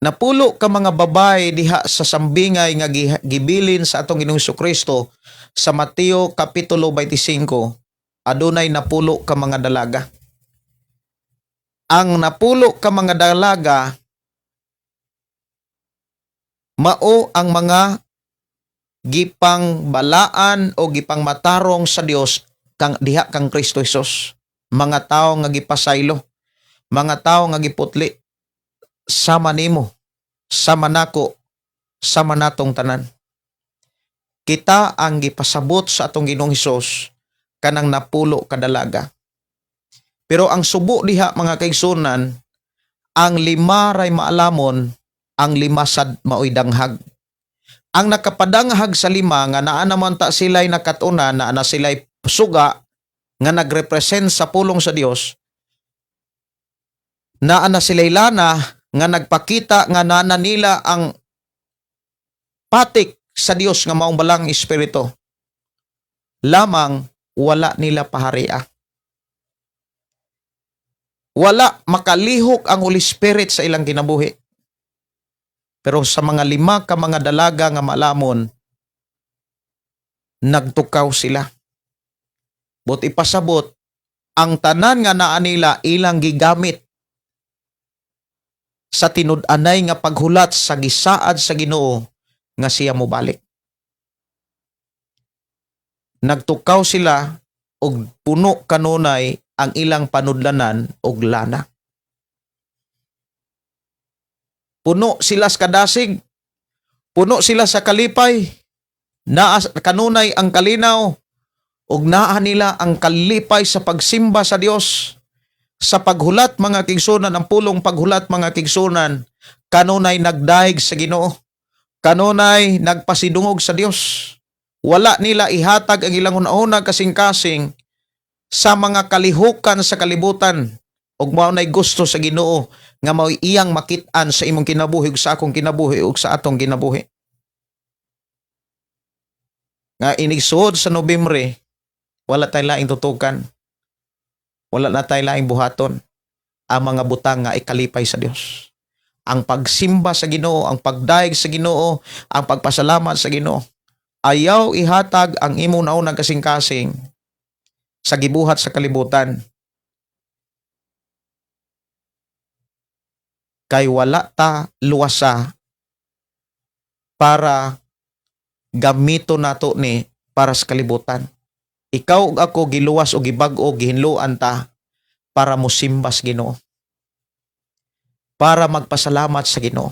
10 ka mga babae diha sa sambingay nga gibilin sa atong Ginoong Kristo sa Mateo kapitulo 25, adunay 10 ka mga dalaga. Ang 10 ka mga dalaga mao ang mga gipangbalaan o gipangmatarong sa Dios kang diha kang Kristo Jesus. Mga tao nga gipasaylo, mga tao nga giputli, sama nimo, sama nako, sama natong tanan. Kita ang gipasabot sa atong Ginoong Hesus kanang 10 ka dalaga. Pero ang subo diha, mga kaigsunan, ang 5 ray maalamon, ang 5 sad maoy danghag. Ang nakapadanghag sa 5 nga naa naman ta sila'y nakatuna, naa na sila'y suga nga nagrepresent sa pulong sa Dios, naa na sila'y lana nga nagpakita nga naa na nila ang patik sa Dios nga maong balang espiritu. Lamang wala nila paharia. Wala makalihok ang Holy Spirit sa ilang kinabuhi. Pero sa mga 5 ka mga dalaga nga malamon, nagtukaw sila. But ipasabot, ang tanan nga naa nila ilang gigamit. Sa tinud-anay nga paghulat sa gisaad sa Ginoo nga siya mobalik. Nagtukaw sila og puno kanunay ang ilang panudlanan og lana. Puno sila sa kadasig, puno sila sa kalipay, naa kanunay ang kalinaw, ug naa nila ang kalipay sa pagsimba sa Dios. Sa paghulat, mga kigsunan, ang pulong paghulat, mga kigsunan, kanunay nagdayeg sa Ginoo. Kanunay nagpasidungog sa Dios. Wala nila ihatag ang ilang hunahuna, kasing-kasing sa mga kalihukan sa kalibutan, ug mao nay gusto sa Ginoo nga mao iyang makit-an sa imong kinabuhi ug sa akong kinabuhi ug sa atong kinabuhi. Nga inigsuod sa Nobyembre, wala tay laing tutukan. Wala na tay laing buhaton. Ang mga butang nga ikalipay sa Dios. Ang pagsimba sa Ginoo, ang pagdayeg sa Ginoo, ang pagpasalamat sa Ginoo. Ayaw ihatag ang imong naunang kasing-kasing sa gibuhat sa kalibutan. Kay wala ta luwasa para gamito nato ni para sa kalibutan. Ikaw ug ako giluwas o gibag-o, gihinloan ta para mosimba sa Ginoo. Para magpasalamat sa Ginoo.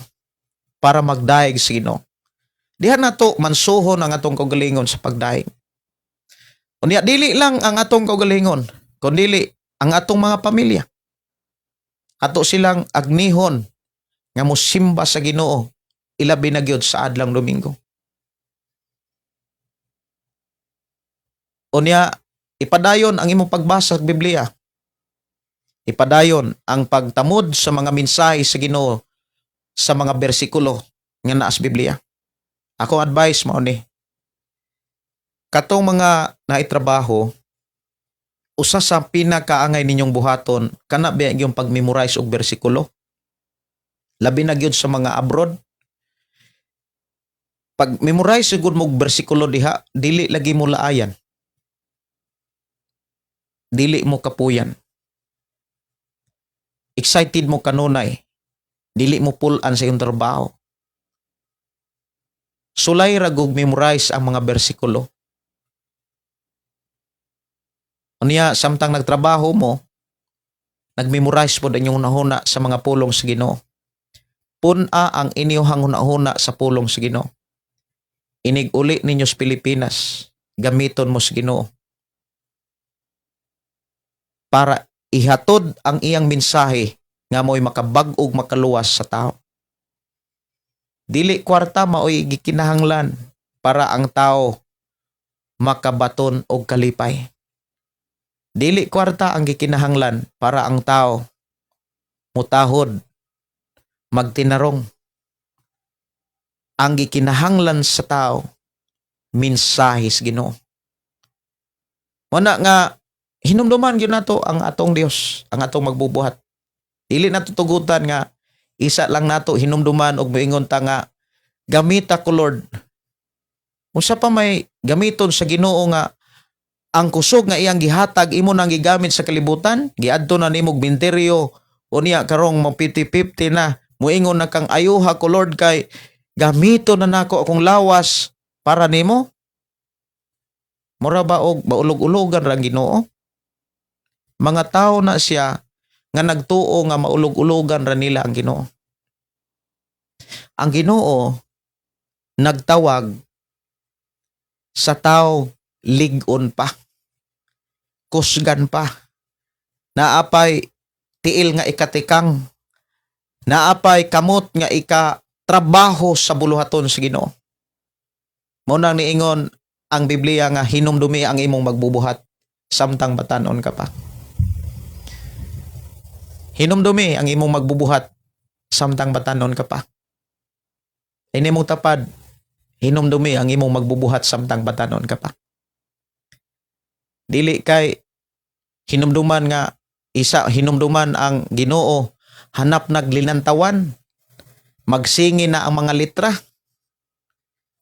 Para magdayeg sa Ginoo. Diha nato mansuhon ang atong kaugalingon sa pagdayeg. Unya dili lang ang atong kaugalingon, kundili ang atong mga pamilya. Ato silang agnihon nga mosimba sa Ginoo, ilabi na gyud sa adlang Domingo. Unya ipadayon ang imong pagbasa sa Biblia. Ipadayon ang pagtamod sa mga mensahe sa Ginoo sa mga bersikulo nga naa sa Biblia. Akong advice mao ni, katong mga naitrabaho, usa sa pinakaangay ninyong buhaton kana ba yung pag-memorize og bersikulo. Labi na gyud sa mga abroad. Pag memorize gud mo og bersikulo diha, dili lagi mo laayan. Dili mo kapuyan. Excited mo kanunay. Dili mo pull-an sa iyong trabaho. Sulay ra gug memorize ang mga bersikulo. Unya, samtang nagtrabaho mo, nagmemorize pod inyong hunahuna sa mga pulong sa Ginoo. Pun-a ang inyong hunahuna sa pulong sa Ginoo. Inig uli ninyo sa Pilipinas, gamiton mo sa Ginoo para ihatod ang iyang mensahe nga mo'y makabag-og, makaluwas sa tao. Dili kwarta maoy gikinahanglan para ang tao makabaton og kalipay. Dili kwarta ang gikinahanglan para ang tao mutahod, magtinarong. Ang gikinahanglan sa tao, mensahe sa Ginoo. Mao nga hinumduman gyud nato ang atong Dios, ang atong magbubuhat. Dili nato tugutan nga isa lang nato hinumduman og moingon ta nga gamita ko, Lord. Unsa pa may gamiton sa Ginoo nga ang kusog nga iyang gihatag imo nang gigamit sa kalibutan, giadto na nimo og minteryo, unya karong mo 50-50 na, moingon na kang ayuha ko, Lord, kay gamito na nako akong lawas para nimo. Mura ba og maulog-ulogan ra ang Ginoo? Mga tao na siya nga nagtuo nga maulog-ulogan ra nila ang Ginoo. Ang Ginoo nagtawag sa tao lig-on pa. Kusgan pa. Naapay tiil nga ikatikang. Naapay kamot nga ika trabaho sa buluhaton sa Ginoo. Mao nang niingon ang Biblia nga hinumdumi ang imong magbubuhat samtang batanon ka pa. Hinumdumi ang imong magbubuhat samtang batanon ka pa. Ini mong tapad, hinumdumi ang imong magbubuhat samtang batanon ka pa. Dili kay hinumduman nga isa hinumduman ang Ginoo hanap naglinantawan, magsingi na ang mga litra,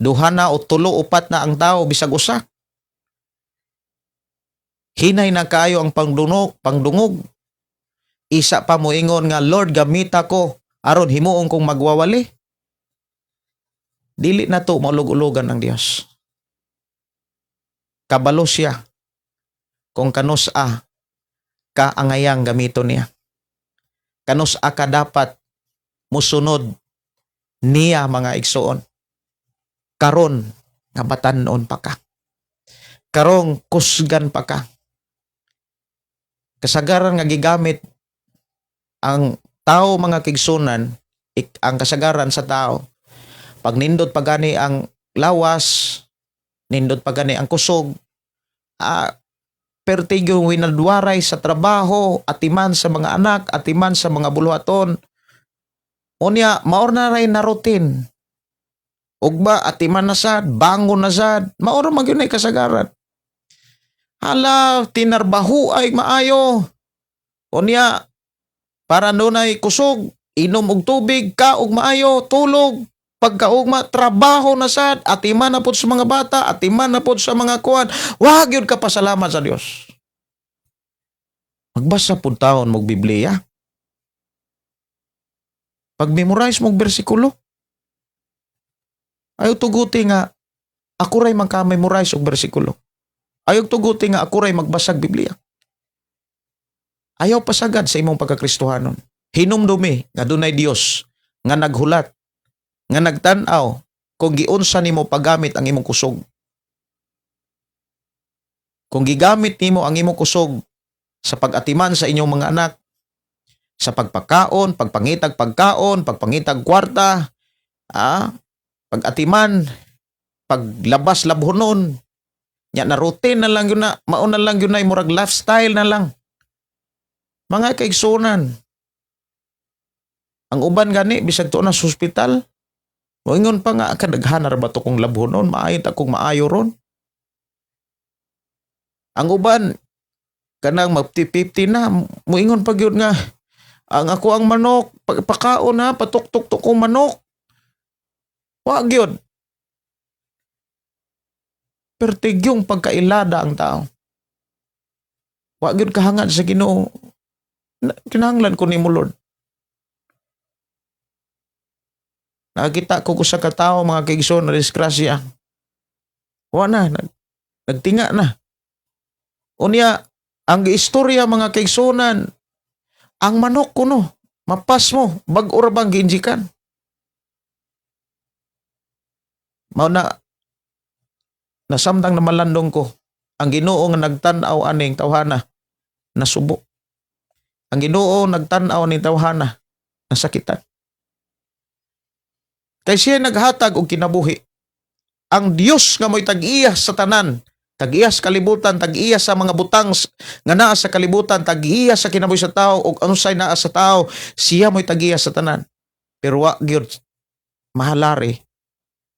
duha na o tulo, upat na ang tao, bisag usa hinay na kaayo ang pangdungog, pangdungog, isa pa moingon nga, "Lord, gamita ko." Aron himuon kong magwawali. Dili na to maulog-ulogan ang Dios. Kabalo siya kung kanus-a ka angayang gamiton niya. Kanus-a ka dapat musunod niya, mga igsoon. Karon nga batan-on pa ka. Karong kusgan pa ka. Kasagaran nga gigamit ang tao, mga kaigsuonan, ang kasagaran sa tao pag nindot pa gani ang lawas, nindot pa gani ang kusog, pertigo winadwaray sa trabaho, atiman sa mga anak, atiman sa mga buluhaton. Unya, mao na ray na routine. Ugma, atiman na sad, bangon na sad, mao ra man gyud na kasagaran. Hala, tinarbaho ay maayo. Unya, para dunay kusog, inom og tubig, kaog maayo, tulog. Pagkaugma, trabaho na sad, atiman na pod sa mga bata, atiman na pod sa mga kuan. Wa gyud ka pasalamat sa Dios. Magbasa pud taon mog Biblia. Pag-memorize mog bersikulo. Ayaw tuguti nga ako ray maka-memorize og bersikulo. Ayaw tuguti nga ako ray magbasag Biblia. Ayaw pasagad sa imong pagkakristohanon. Hinumdumi nga dunay Dios nga naghulat, nga nagtan-aw kung giunsa nimo paggamit ang imong kusog. Kung gigamit nimo ang imong kusog sa pag-atiman sa inyong mga anak, sa pagpakaon, pagpangitag pagkaon, pagpangitag kwarta, pag-atiman, paglabas labhonon, nya na routine na lang yun na, mao na lang yun na, murag lifestyle na lang. Mga kaigsunan, ang uban gani, bisag tuo na sa ospital, moingon pa nga, kadaghan na ba to kong labhonon, maayo ta kong maayo ron. Ang uban, kanang mag 50 na, moingon pa gyud nga, ang ako ang manok, pakaon na, patuktok to kong manok. Wa gyud. Pertigyong pagkailada ang tao. Wa gyud kahangad sa Ginoo. Kinahanglan ko nimo, Lord. Nakakita ko sa katao, mga kaigsoon, na disgrasya. Wa na, nagtinga na. Unya, ang giistorya, mga kaigsuonan, ang manok kuno, mapas mo, bag-o ra bang giinjikan. Mao na, nasamtang na malandong ko, ang Ginoo nga nagtan-aw aning tawhana, nasubo. Ang Ginoo nagtan-aw aning tawhana, nasakitan. Kay siya naghatag og kinabuhi. Ang Dios nga mo'y tag-iya sa tanan, tag-iya sa kalibutan, tag-iya sa mga butang nga naa sa kalibutan, tag-iya sa kinabuhi sa tao ug unsay naa sa tao, siya mo'y tag-iya sa tanan. Pero wa gyud mahalari,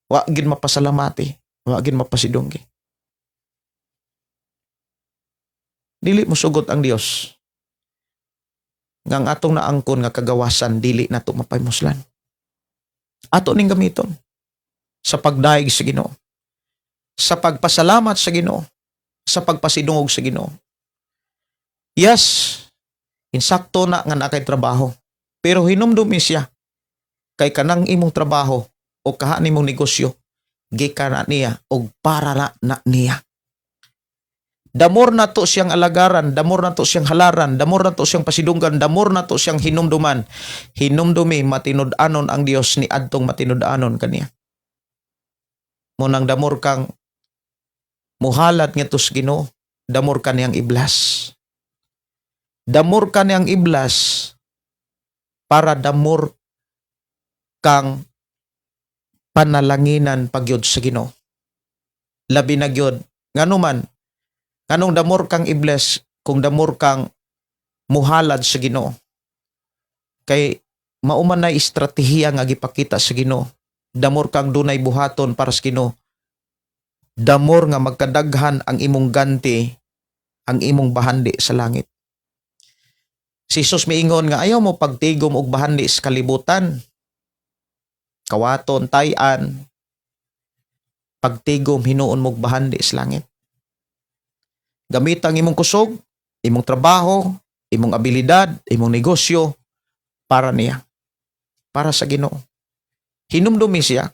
wa gyud mapasalamati, wa gyud mapasidunggi. Dili mo sugot ang Dios nga ang atong naangkon nga kagawasan dili nato mapaymuslan. Ato ning gamiton sa pagdayeg sa Ginoo, sa pagpasalamat sa Ginoo, sa pagpasidungog sa Ginoo. Yes, insakto na nga naa kay trabaho. Pero hinumdumi siya kay kanang imong trabaho o kaha nimong negosyo gikan na niya og para na niya. Damor na to siyang alagaran, damor na to siyang halaran, damor na to siyang pasidunggan, damor na to siyang hinumduman. Hinumdumi matinud-anon ang Dios ni adtong matinud-anon kaniya. Munang damor kang muhalat ngadto sa Ginoo, damor ka niyang i-bless. Damor ka niyang i-bless para damor kang panalanginan pagyud sa Ginoo. Labi na gyud ngano man, nganong damor kang i-bless kung damor kang muhalad sa Ginoo? Kay mao man nay estratehiya nga gipakita sa Ginoo. Damor kang dunay buhaton para sa Ginoo. Damor nga magkadaghan ang imong ganti, ang imong bahandi sa langit. Si Jesus miingon nga ayaw mo pagtigom og bahandi sa kalibutan. Kawaton, tayan, pagtigom hinuon mog bahandi sa langit. Gamit ang imong kusog, imong trabaho, imong abilidad, imong negosyo para niya. Para sa Ginoo. Hinumdumi siya.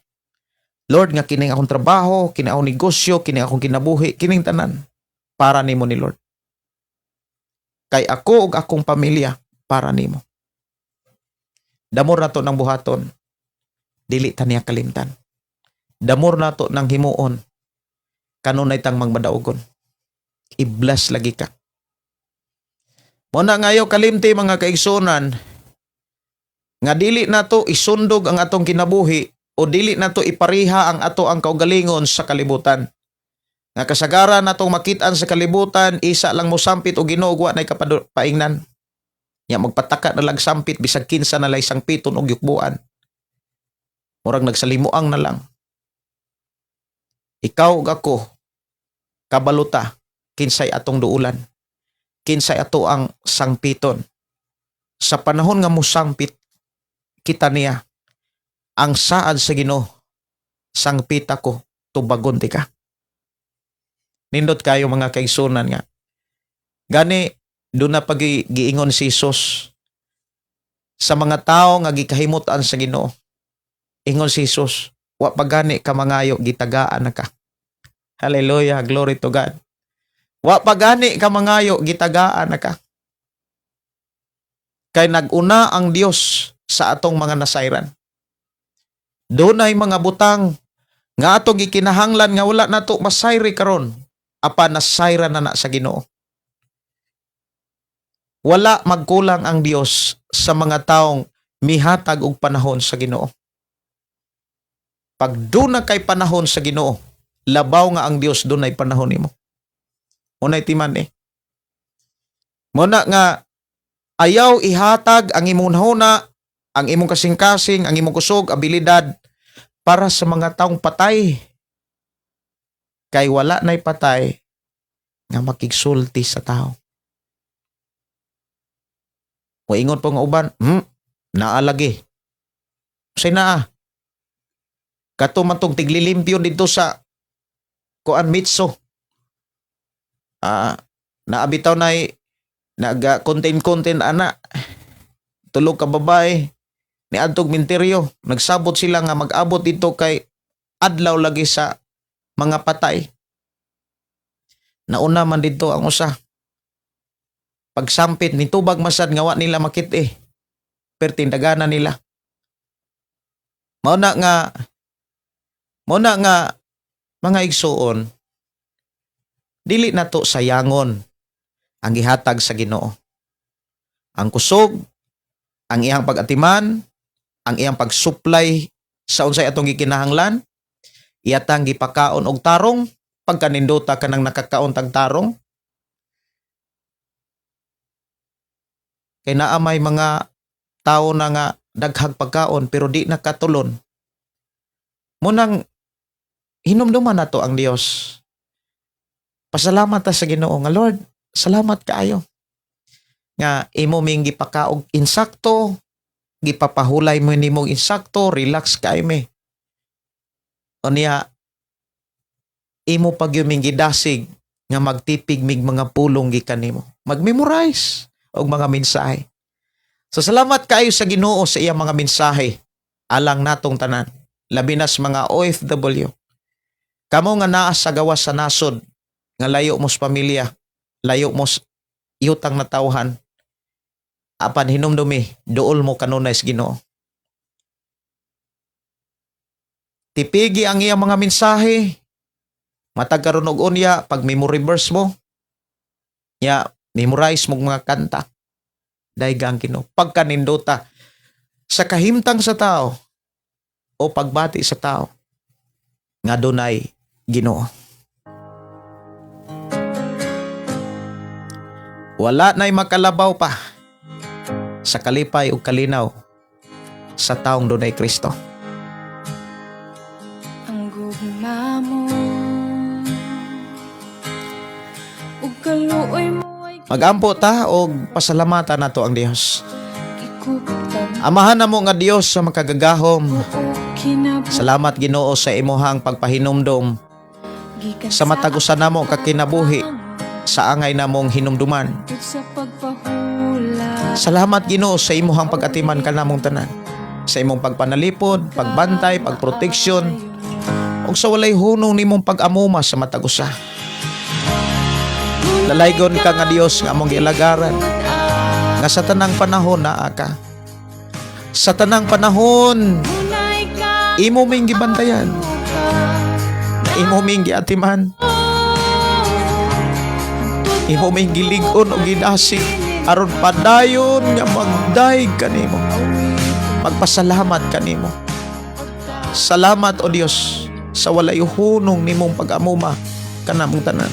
Lord, nga kining akong trabaho, kini akong negosyo, kini akong kinabuhi, kining tanan para nimo ni Lord. Kay ako ug akong pamilya para nimo. Damor nato ng buhaton, dili ta niya kalimtan. Damor nato ng himuon, kanunay tang magmadaugon. I-bless lagi ka. Muna ngayo kalimti, mga kaigsunan, nga dili nato isundog ang atong kinabuhi o dili nato ipariha ang ato ang kaugalingon sa kalibutan. Nga kasagaran natong makitaan sa kalibutan, isa lang mo sampit o Ginoo, wa nay kapaingnan. Nya magpataka na lang sampit bisag kinsa na lay sangpiton og yukbuan. Murag nagsalimuang na lang. Ikaw ug ako kabaluta kinsay atong duulan. Kinsay ato ang sangpiton. Sa panahon nga mosampit kita niya, ang saad sa Ginoo, "Sangpit ako, tubagon ti ka." Nindot kayo, mga kaigsunan, nga. Gani doon na pag giingon si Jesus sa mga tao nga gikahimutan sa Ginoo. Ingon si Jesus, "Wa pa gani ka mangayo, gitagaan na ka." Hallelujah, glory to God. Wa pa gani ka mangayo, gitagaan na ka. Kay naguna ang Dios sa atong mga nasayran. Dunay mga butang nga ato gikinahanglan nga wala nato masayri karon, apan nasayran na na sa Ginoo. Wala magkulang ang Dios sa mga taong mihatag og panahon sa Ginoo. Pag duna kay panahon sa Ginoo, labaw nga ang Dios dunay panahon nimo. Unay timan eh. Muna nga ayaw ihatag ang imong huna, ang imong kasing-kasing, ang imong kusog, abilidad para sa mga taong patay. Kay wala na'y patay nga makigsulti sa tao. Moingon po nga uban, "Naa lagi." Say naa. Kato man tong tiglilimpyo dito sa kuan, Mitso. Ah, naabitaw na naga content-content ana. Tulog ka babae ni adtog minteryo. Nagsabot sila nga mag-abot dito kay adlaw lagi sa mga patay. Nauna man dito ang usa. Pagsampit ni tubag masad nga wa nila makit eh. Pero tindagana nila. Mao na nga, mga igsuon, dili nato sayangon ang gihatag sa Ginoo. Ang kusog, ang iyang pag-atiman, ang iyang pag-supply sa unsay atong gikinahanglan, iyatang gipakaon og tarong, pagkanindota ka nang nakakaon tag tarong. Kay naa may mga tao na nga daghag pagkaon pero di nakatulon. Munang hinumduman nato ang Dios. Pasalamat ta sa Ginoo nga, "Lord, salamat kaayo nga imo ming gipakaog insakto, gipapahulay mo nimo insakto, relax kaayo mi. Unya imo pag ming gidasig nga magtipig mig mga pulong gikan nimo." Mag-memorize og mga mensahe. So salamat kaayo sa Ginoo sa iyang mga mensahe alang natong tanan. Labi na sa mga OFW. Kamo nga naa sa gawas sa nasod, nga layo mo sa pamilya, layo mo sa yutang natawhan. Apan hinumdumi, duol mo kanunay sa Ginoo. Tipigi ang iyang mga mensahe. Matag karon og unya pag memory verse mo, ya memorize mo mga kanta. Dayga ang Ginoo. Pagkanindota sa kahimtang sa tao o pagbati sa tao nga dunay Ginoo. Wala na'y makalabaw pa sa kalipay ug kalinaw sa taong dunay Kristo. Ang gugma mo ug kaluoy mo ay Magampo ta og pasalamatan nato ang Dios. gikuptan Amahan namo nga Dios sa makagagahom. o kinabuhi. Salamat, Ginoo, sa imuhang pagpahinumdom Gikan sa matag usa namo ka kinabuhi sa angay namong hinumduman. Sa pagpahula. Salamat, Ginoo, sa imuhang pag-atiman kanamong tanan. Sa imong pagpanalipod, pagbantay, pagproteksyon, ug sa walay hunong nimong pag-amuma sa matag usa. Dalaygon ka nga Dios nga among gialagaran, nga sa tanang panahon naa ka. Sa tanang panahon, imo ming gibantayan, imo ming giatiman, imo ming gilig-on o gidasig aron padayon nga magdayeg kanimo. Magpasalamat kanimo. Salamat, O Dios, sa walay hunong nimong pag-amuma kanamong tanan.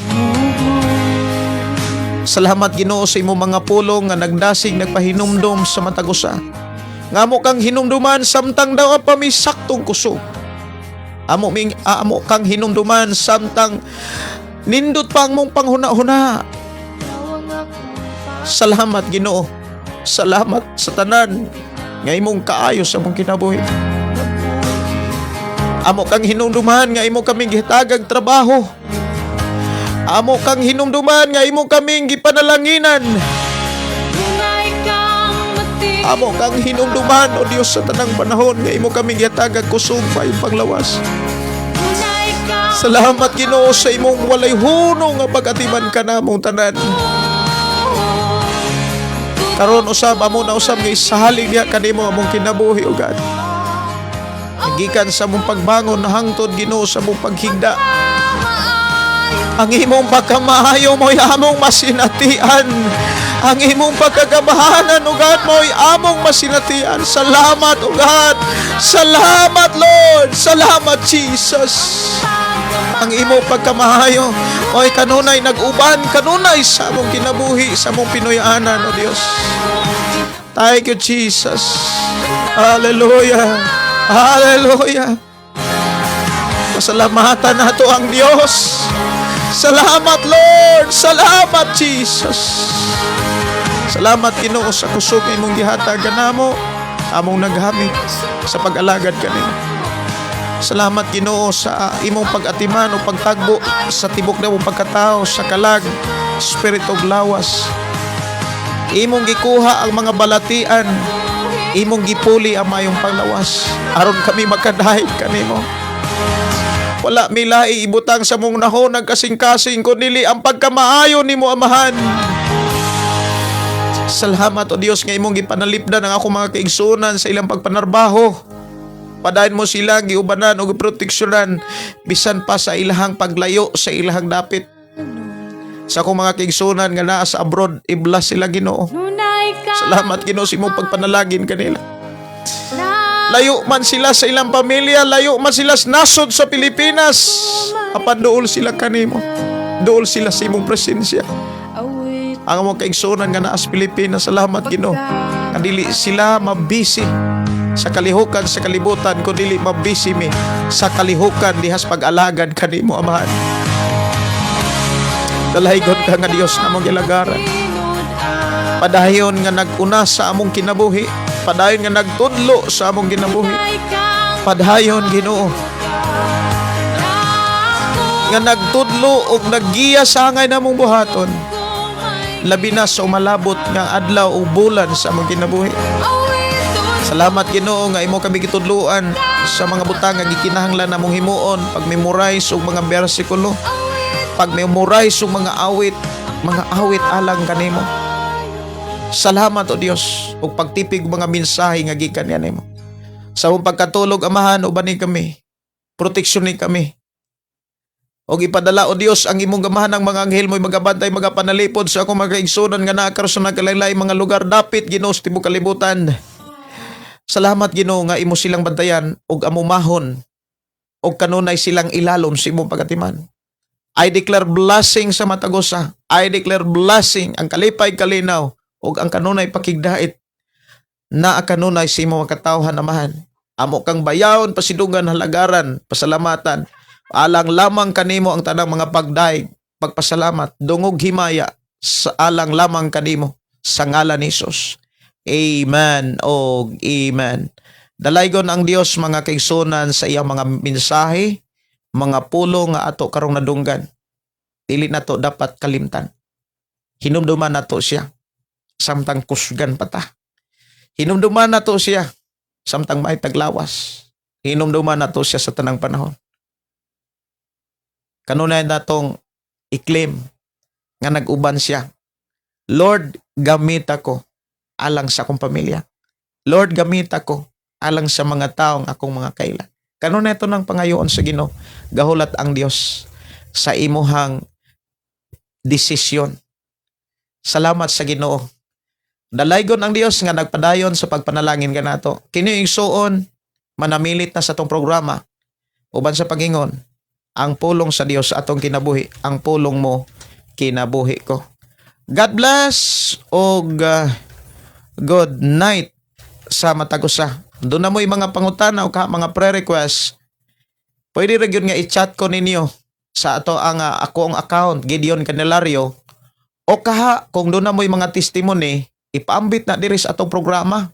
Salamat, Ginoo, sa imong mga pulong nga nagdasig, nagpahinumdom sa matag usa. Nga amo kang hinumduman samtang daw pa mi saktong kusog. Amo kang hinumduman samtang nindot pa ang mong panghuna-huna. Salamat, Ginoo. Salamat sa tanan nga imong kaayo sa among kinabuhi. Amo kang hinumduman nga imo kaming gihatagag trabaho. Amo kang hinumduman nga imo kaming gipanalanginan. Amo kang hinumduman, O Dios, sa tanang panahon nga imo kaming gihatagag kusog pa panglawas. Salamat, Ginoo, sa imong walay hunong nga pag-atiman kanamong tanan. Karon usab, amo na usab nga isalig diha kanimo among kinabuhi, O God. Gikan sa among pagbangon hangtod, Ginoo, sa among paghigda. Ang imong pagkamaayo mo'y among masinatian. Ang imong pagkagamhanan, O God, mo'y among masinatian. Salamat, O God. Salamat, Lord. Salamat, Jesus. Ang imong pagkamaayo mo'y kanunay nag-uban, kanunay sa among kinabuhi, sa among Pinoyanan, O Dios. Thank you, Jesus. Hallelujah. Hallelujah. Pasalamatan nato ang Dios. Salamat, Lord. Salamat, Jesus. Salamat, Ginoo, sa kusog nga imong gihatag kanamo, among naghamit sa pag-alagad kanimo. Salamat, Ginoo, sa imong pag-atiman o pagtagbo sa tibok namong pagkatao, sa kalag, espiritu ug lawas. Imong gikuha ang mga balatian, imong gipuli ang mayong panglawas aron kami makadayeg kanimo. Wala mi lahi ibutang sa mong nahon nagkasing-kasing kun dili ang pagkamaayo nimo, Amahan. Salamat, O Dios, nga imong gipanalipdan ang akong mga kaigsunan sa ilang pagpanarbaho. Padayon mo sila giubanan o giproteksyonan bisan pa sa ilahang paglayo sa ilahang dapit. Sa akong mga kaigsunan nga naa sa abroad, i-bless sila, Ginoo. Salamat, Ginoo, sa imong pagpanalagin kanila. Layo man sila sa ilang pamilya, layo man sila sa nasod sa Pilipinas. Apan duol sila kanimo. Duol sila sa imong presensya. Ang among kaigsunan nga naa sa Pilipinas, salamat, Ginoo. Nga dili sila mabisi sa kalihukan sa kalibutan, kun dili mabisi mi sa kalihukan dihas pag-alagad kanimo, Amahan. Dalaygon ka nga Dios nga among gilagaran. Padayon nga nag-una sa among kinabuhi. Padayon nga nagtudlo sa among kinabuhi. Padayon, Ginoo, nga nagtudlo og naggiya sa angay namong buhaton. Labi na sa umalabot nga adlaw ug bulan sa among kinabuhi. Salamat, Ginoo, nga imo kami gitudloan sa mga butang nga gikinahanglan namong himuon, pag-memorize og mga bersikulo, pag-memorize og mga awit alang kanimo. Salamat, O Dios, ug pagtipig og mga mensahe nga gikan niya nimo. Sa among pagkatulog, Amahan, ubani kami. Proteksyon ni kami. Og ipadala, O Dios, ang imong gamahanang mga anghel mo'y magabantay, magapanalipod sa akong mga kaigsunan nga naa karon sa nagkalaylay mga lugar dapit, Ginoo, sa tibuok kalibutan. Salamat, Ginoo, nga imo silang bantayan ug amumahon ug kanunay silang ilalom sa imong pagatiman. I declare blessing sa matag usa. I declare blessing ang kalipay, kalinaw ug ang kanunay pakigdait na kanunay sa imong makatawhan, Amahan. Amo kang bayawon, pasidungan, halagaran, pasalamatan. Alang lamang kanimo ang tanang mga pagdayeg, pagpasalamat, dungog, himaya sa alang lamang kanimo sa ngalan ni Jesus. Amen og amen. Dalaygon ang Dios, mga kaigsunan, sa iyang mga mensahe, mga pulong nga ato karong nadunggan. Dili nato dapat kalimtan. Hinumduman nato siya samtang kusgan pa ta. Hinumduman nato siya. Samtang may taglawas. Hinumduman nato siya sa tanang panahon. Kanunay natong i-claim nga nag-uban siya. Lord, gamit ako alang sa akong pamilya. Lord, gamit ako alang sa mga taong akong mga kaila. Kanunay ito ng pangayoon sa Ginoo. Gahulat ang Dios sa imuhang desisyon. Salamat sa Ginoo. Dalaygon ang Dios nga nagpadayon sa pagpanalangin kanato. Kini igsuon, manamilit na sa atong programa uban sa pagingon ang pulong sa Dios atong kinabuhi, ang pulong mo kinabuhi ko. God bless og good night sa matag usa. Duna mo'y mga pangutana o ka mga prayer request. Pwede ra gyud nga i-chat ko ninyo sa ato ang ako ang account, Gideon Candelario, o kaha kung duna mo'y mga testimony, ipaambit na diri sa atong programa.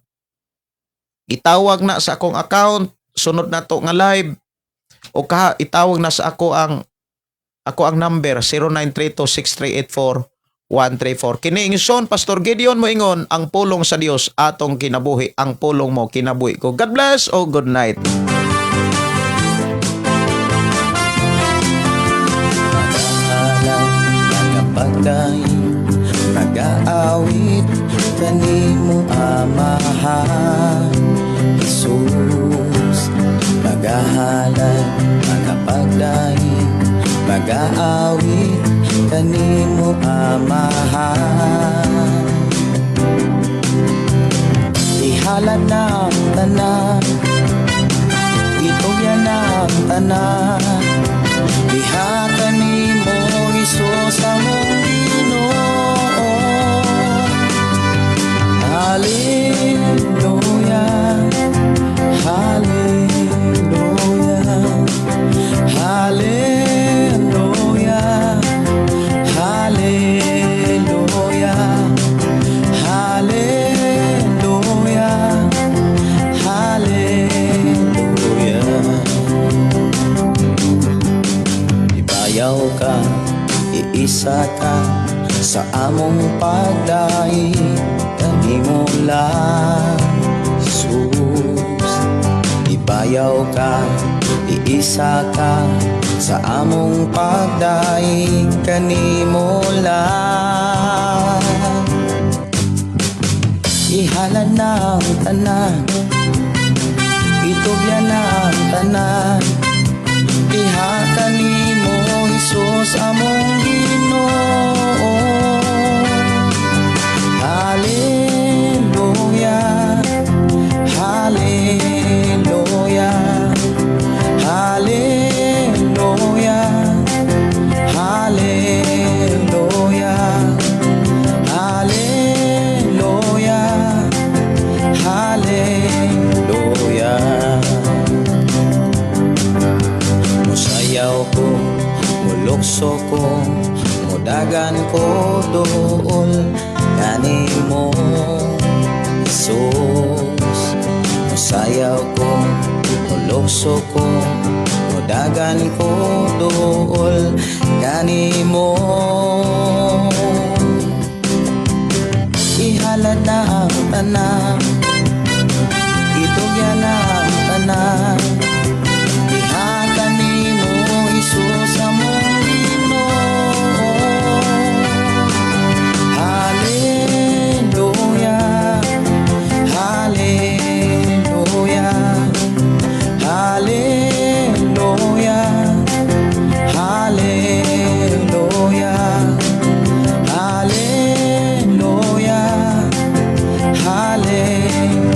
Itawag na sa akong account sunod na to nga live o kaha itawag na sa ako ang number 0932-6384-134. Kini igsoon Pastor Gideon moingon, ang pulong sa Dios atong kinabuhi, ang pulong mo kinabuhi ko. God bless o good night. Magahalad, magapagdaig, magaawit kanimo, Amahan Jesus. Magahalad, magapagdaig, magaawit kanimo, Amahan. Ihalad na ang tanan, itugyan na ang tanan. Diha kanimo, Hesus, among Ginoo. Hallelujah. Hallelujah. Hallelujah. Hallelujah. Hallelujah. Hallelujah. Ibayaw ka, iisa ka sa among pagdaig kanimo lang, Jesus. Ibayaw ka, iisa ka sa among pagdaig kanimo lang. Ihalad na ang tanan, itugyan na ang tanan. Diha kanimo, Hesus, among Ginoo. Hallelujah. Hallelujah. Hallelujah. Hallelujah. Hallelujah. Hallelujah. Musayaw ko, mulukso ko, mudagan ko dool kanimo, Jesus. Musayaw ko, mulukso ko, mudagan ko dool kanimo. Ihalad na ang tanan, itugyan na ang tanan. Diha kanimo, Hesus, among Ginoo. Hallelujah. Hallelujah. Hallelujah. Hallelujah. Hallelujah. Hallelujah.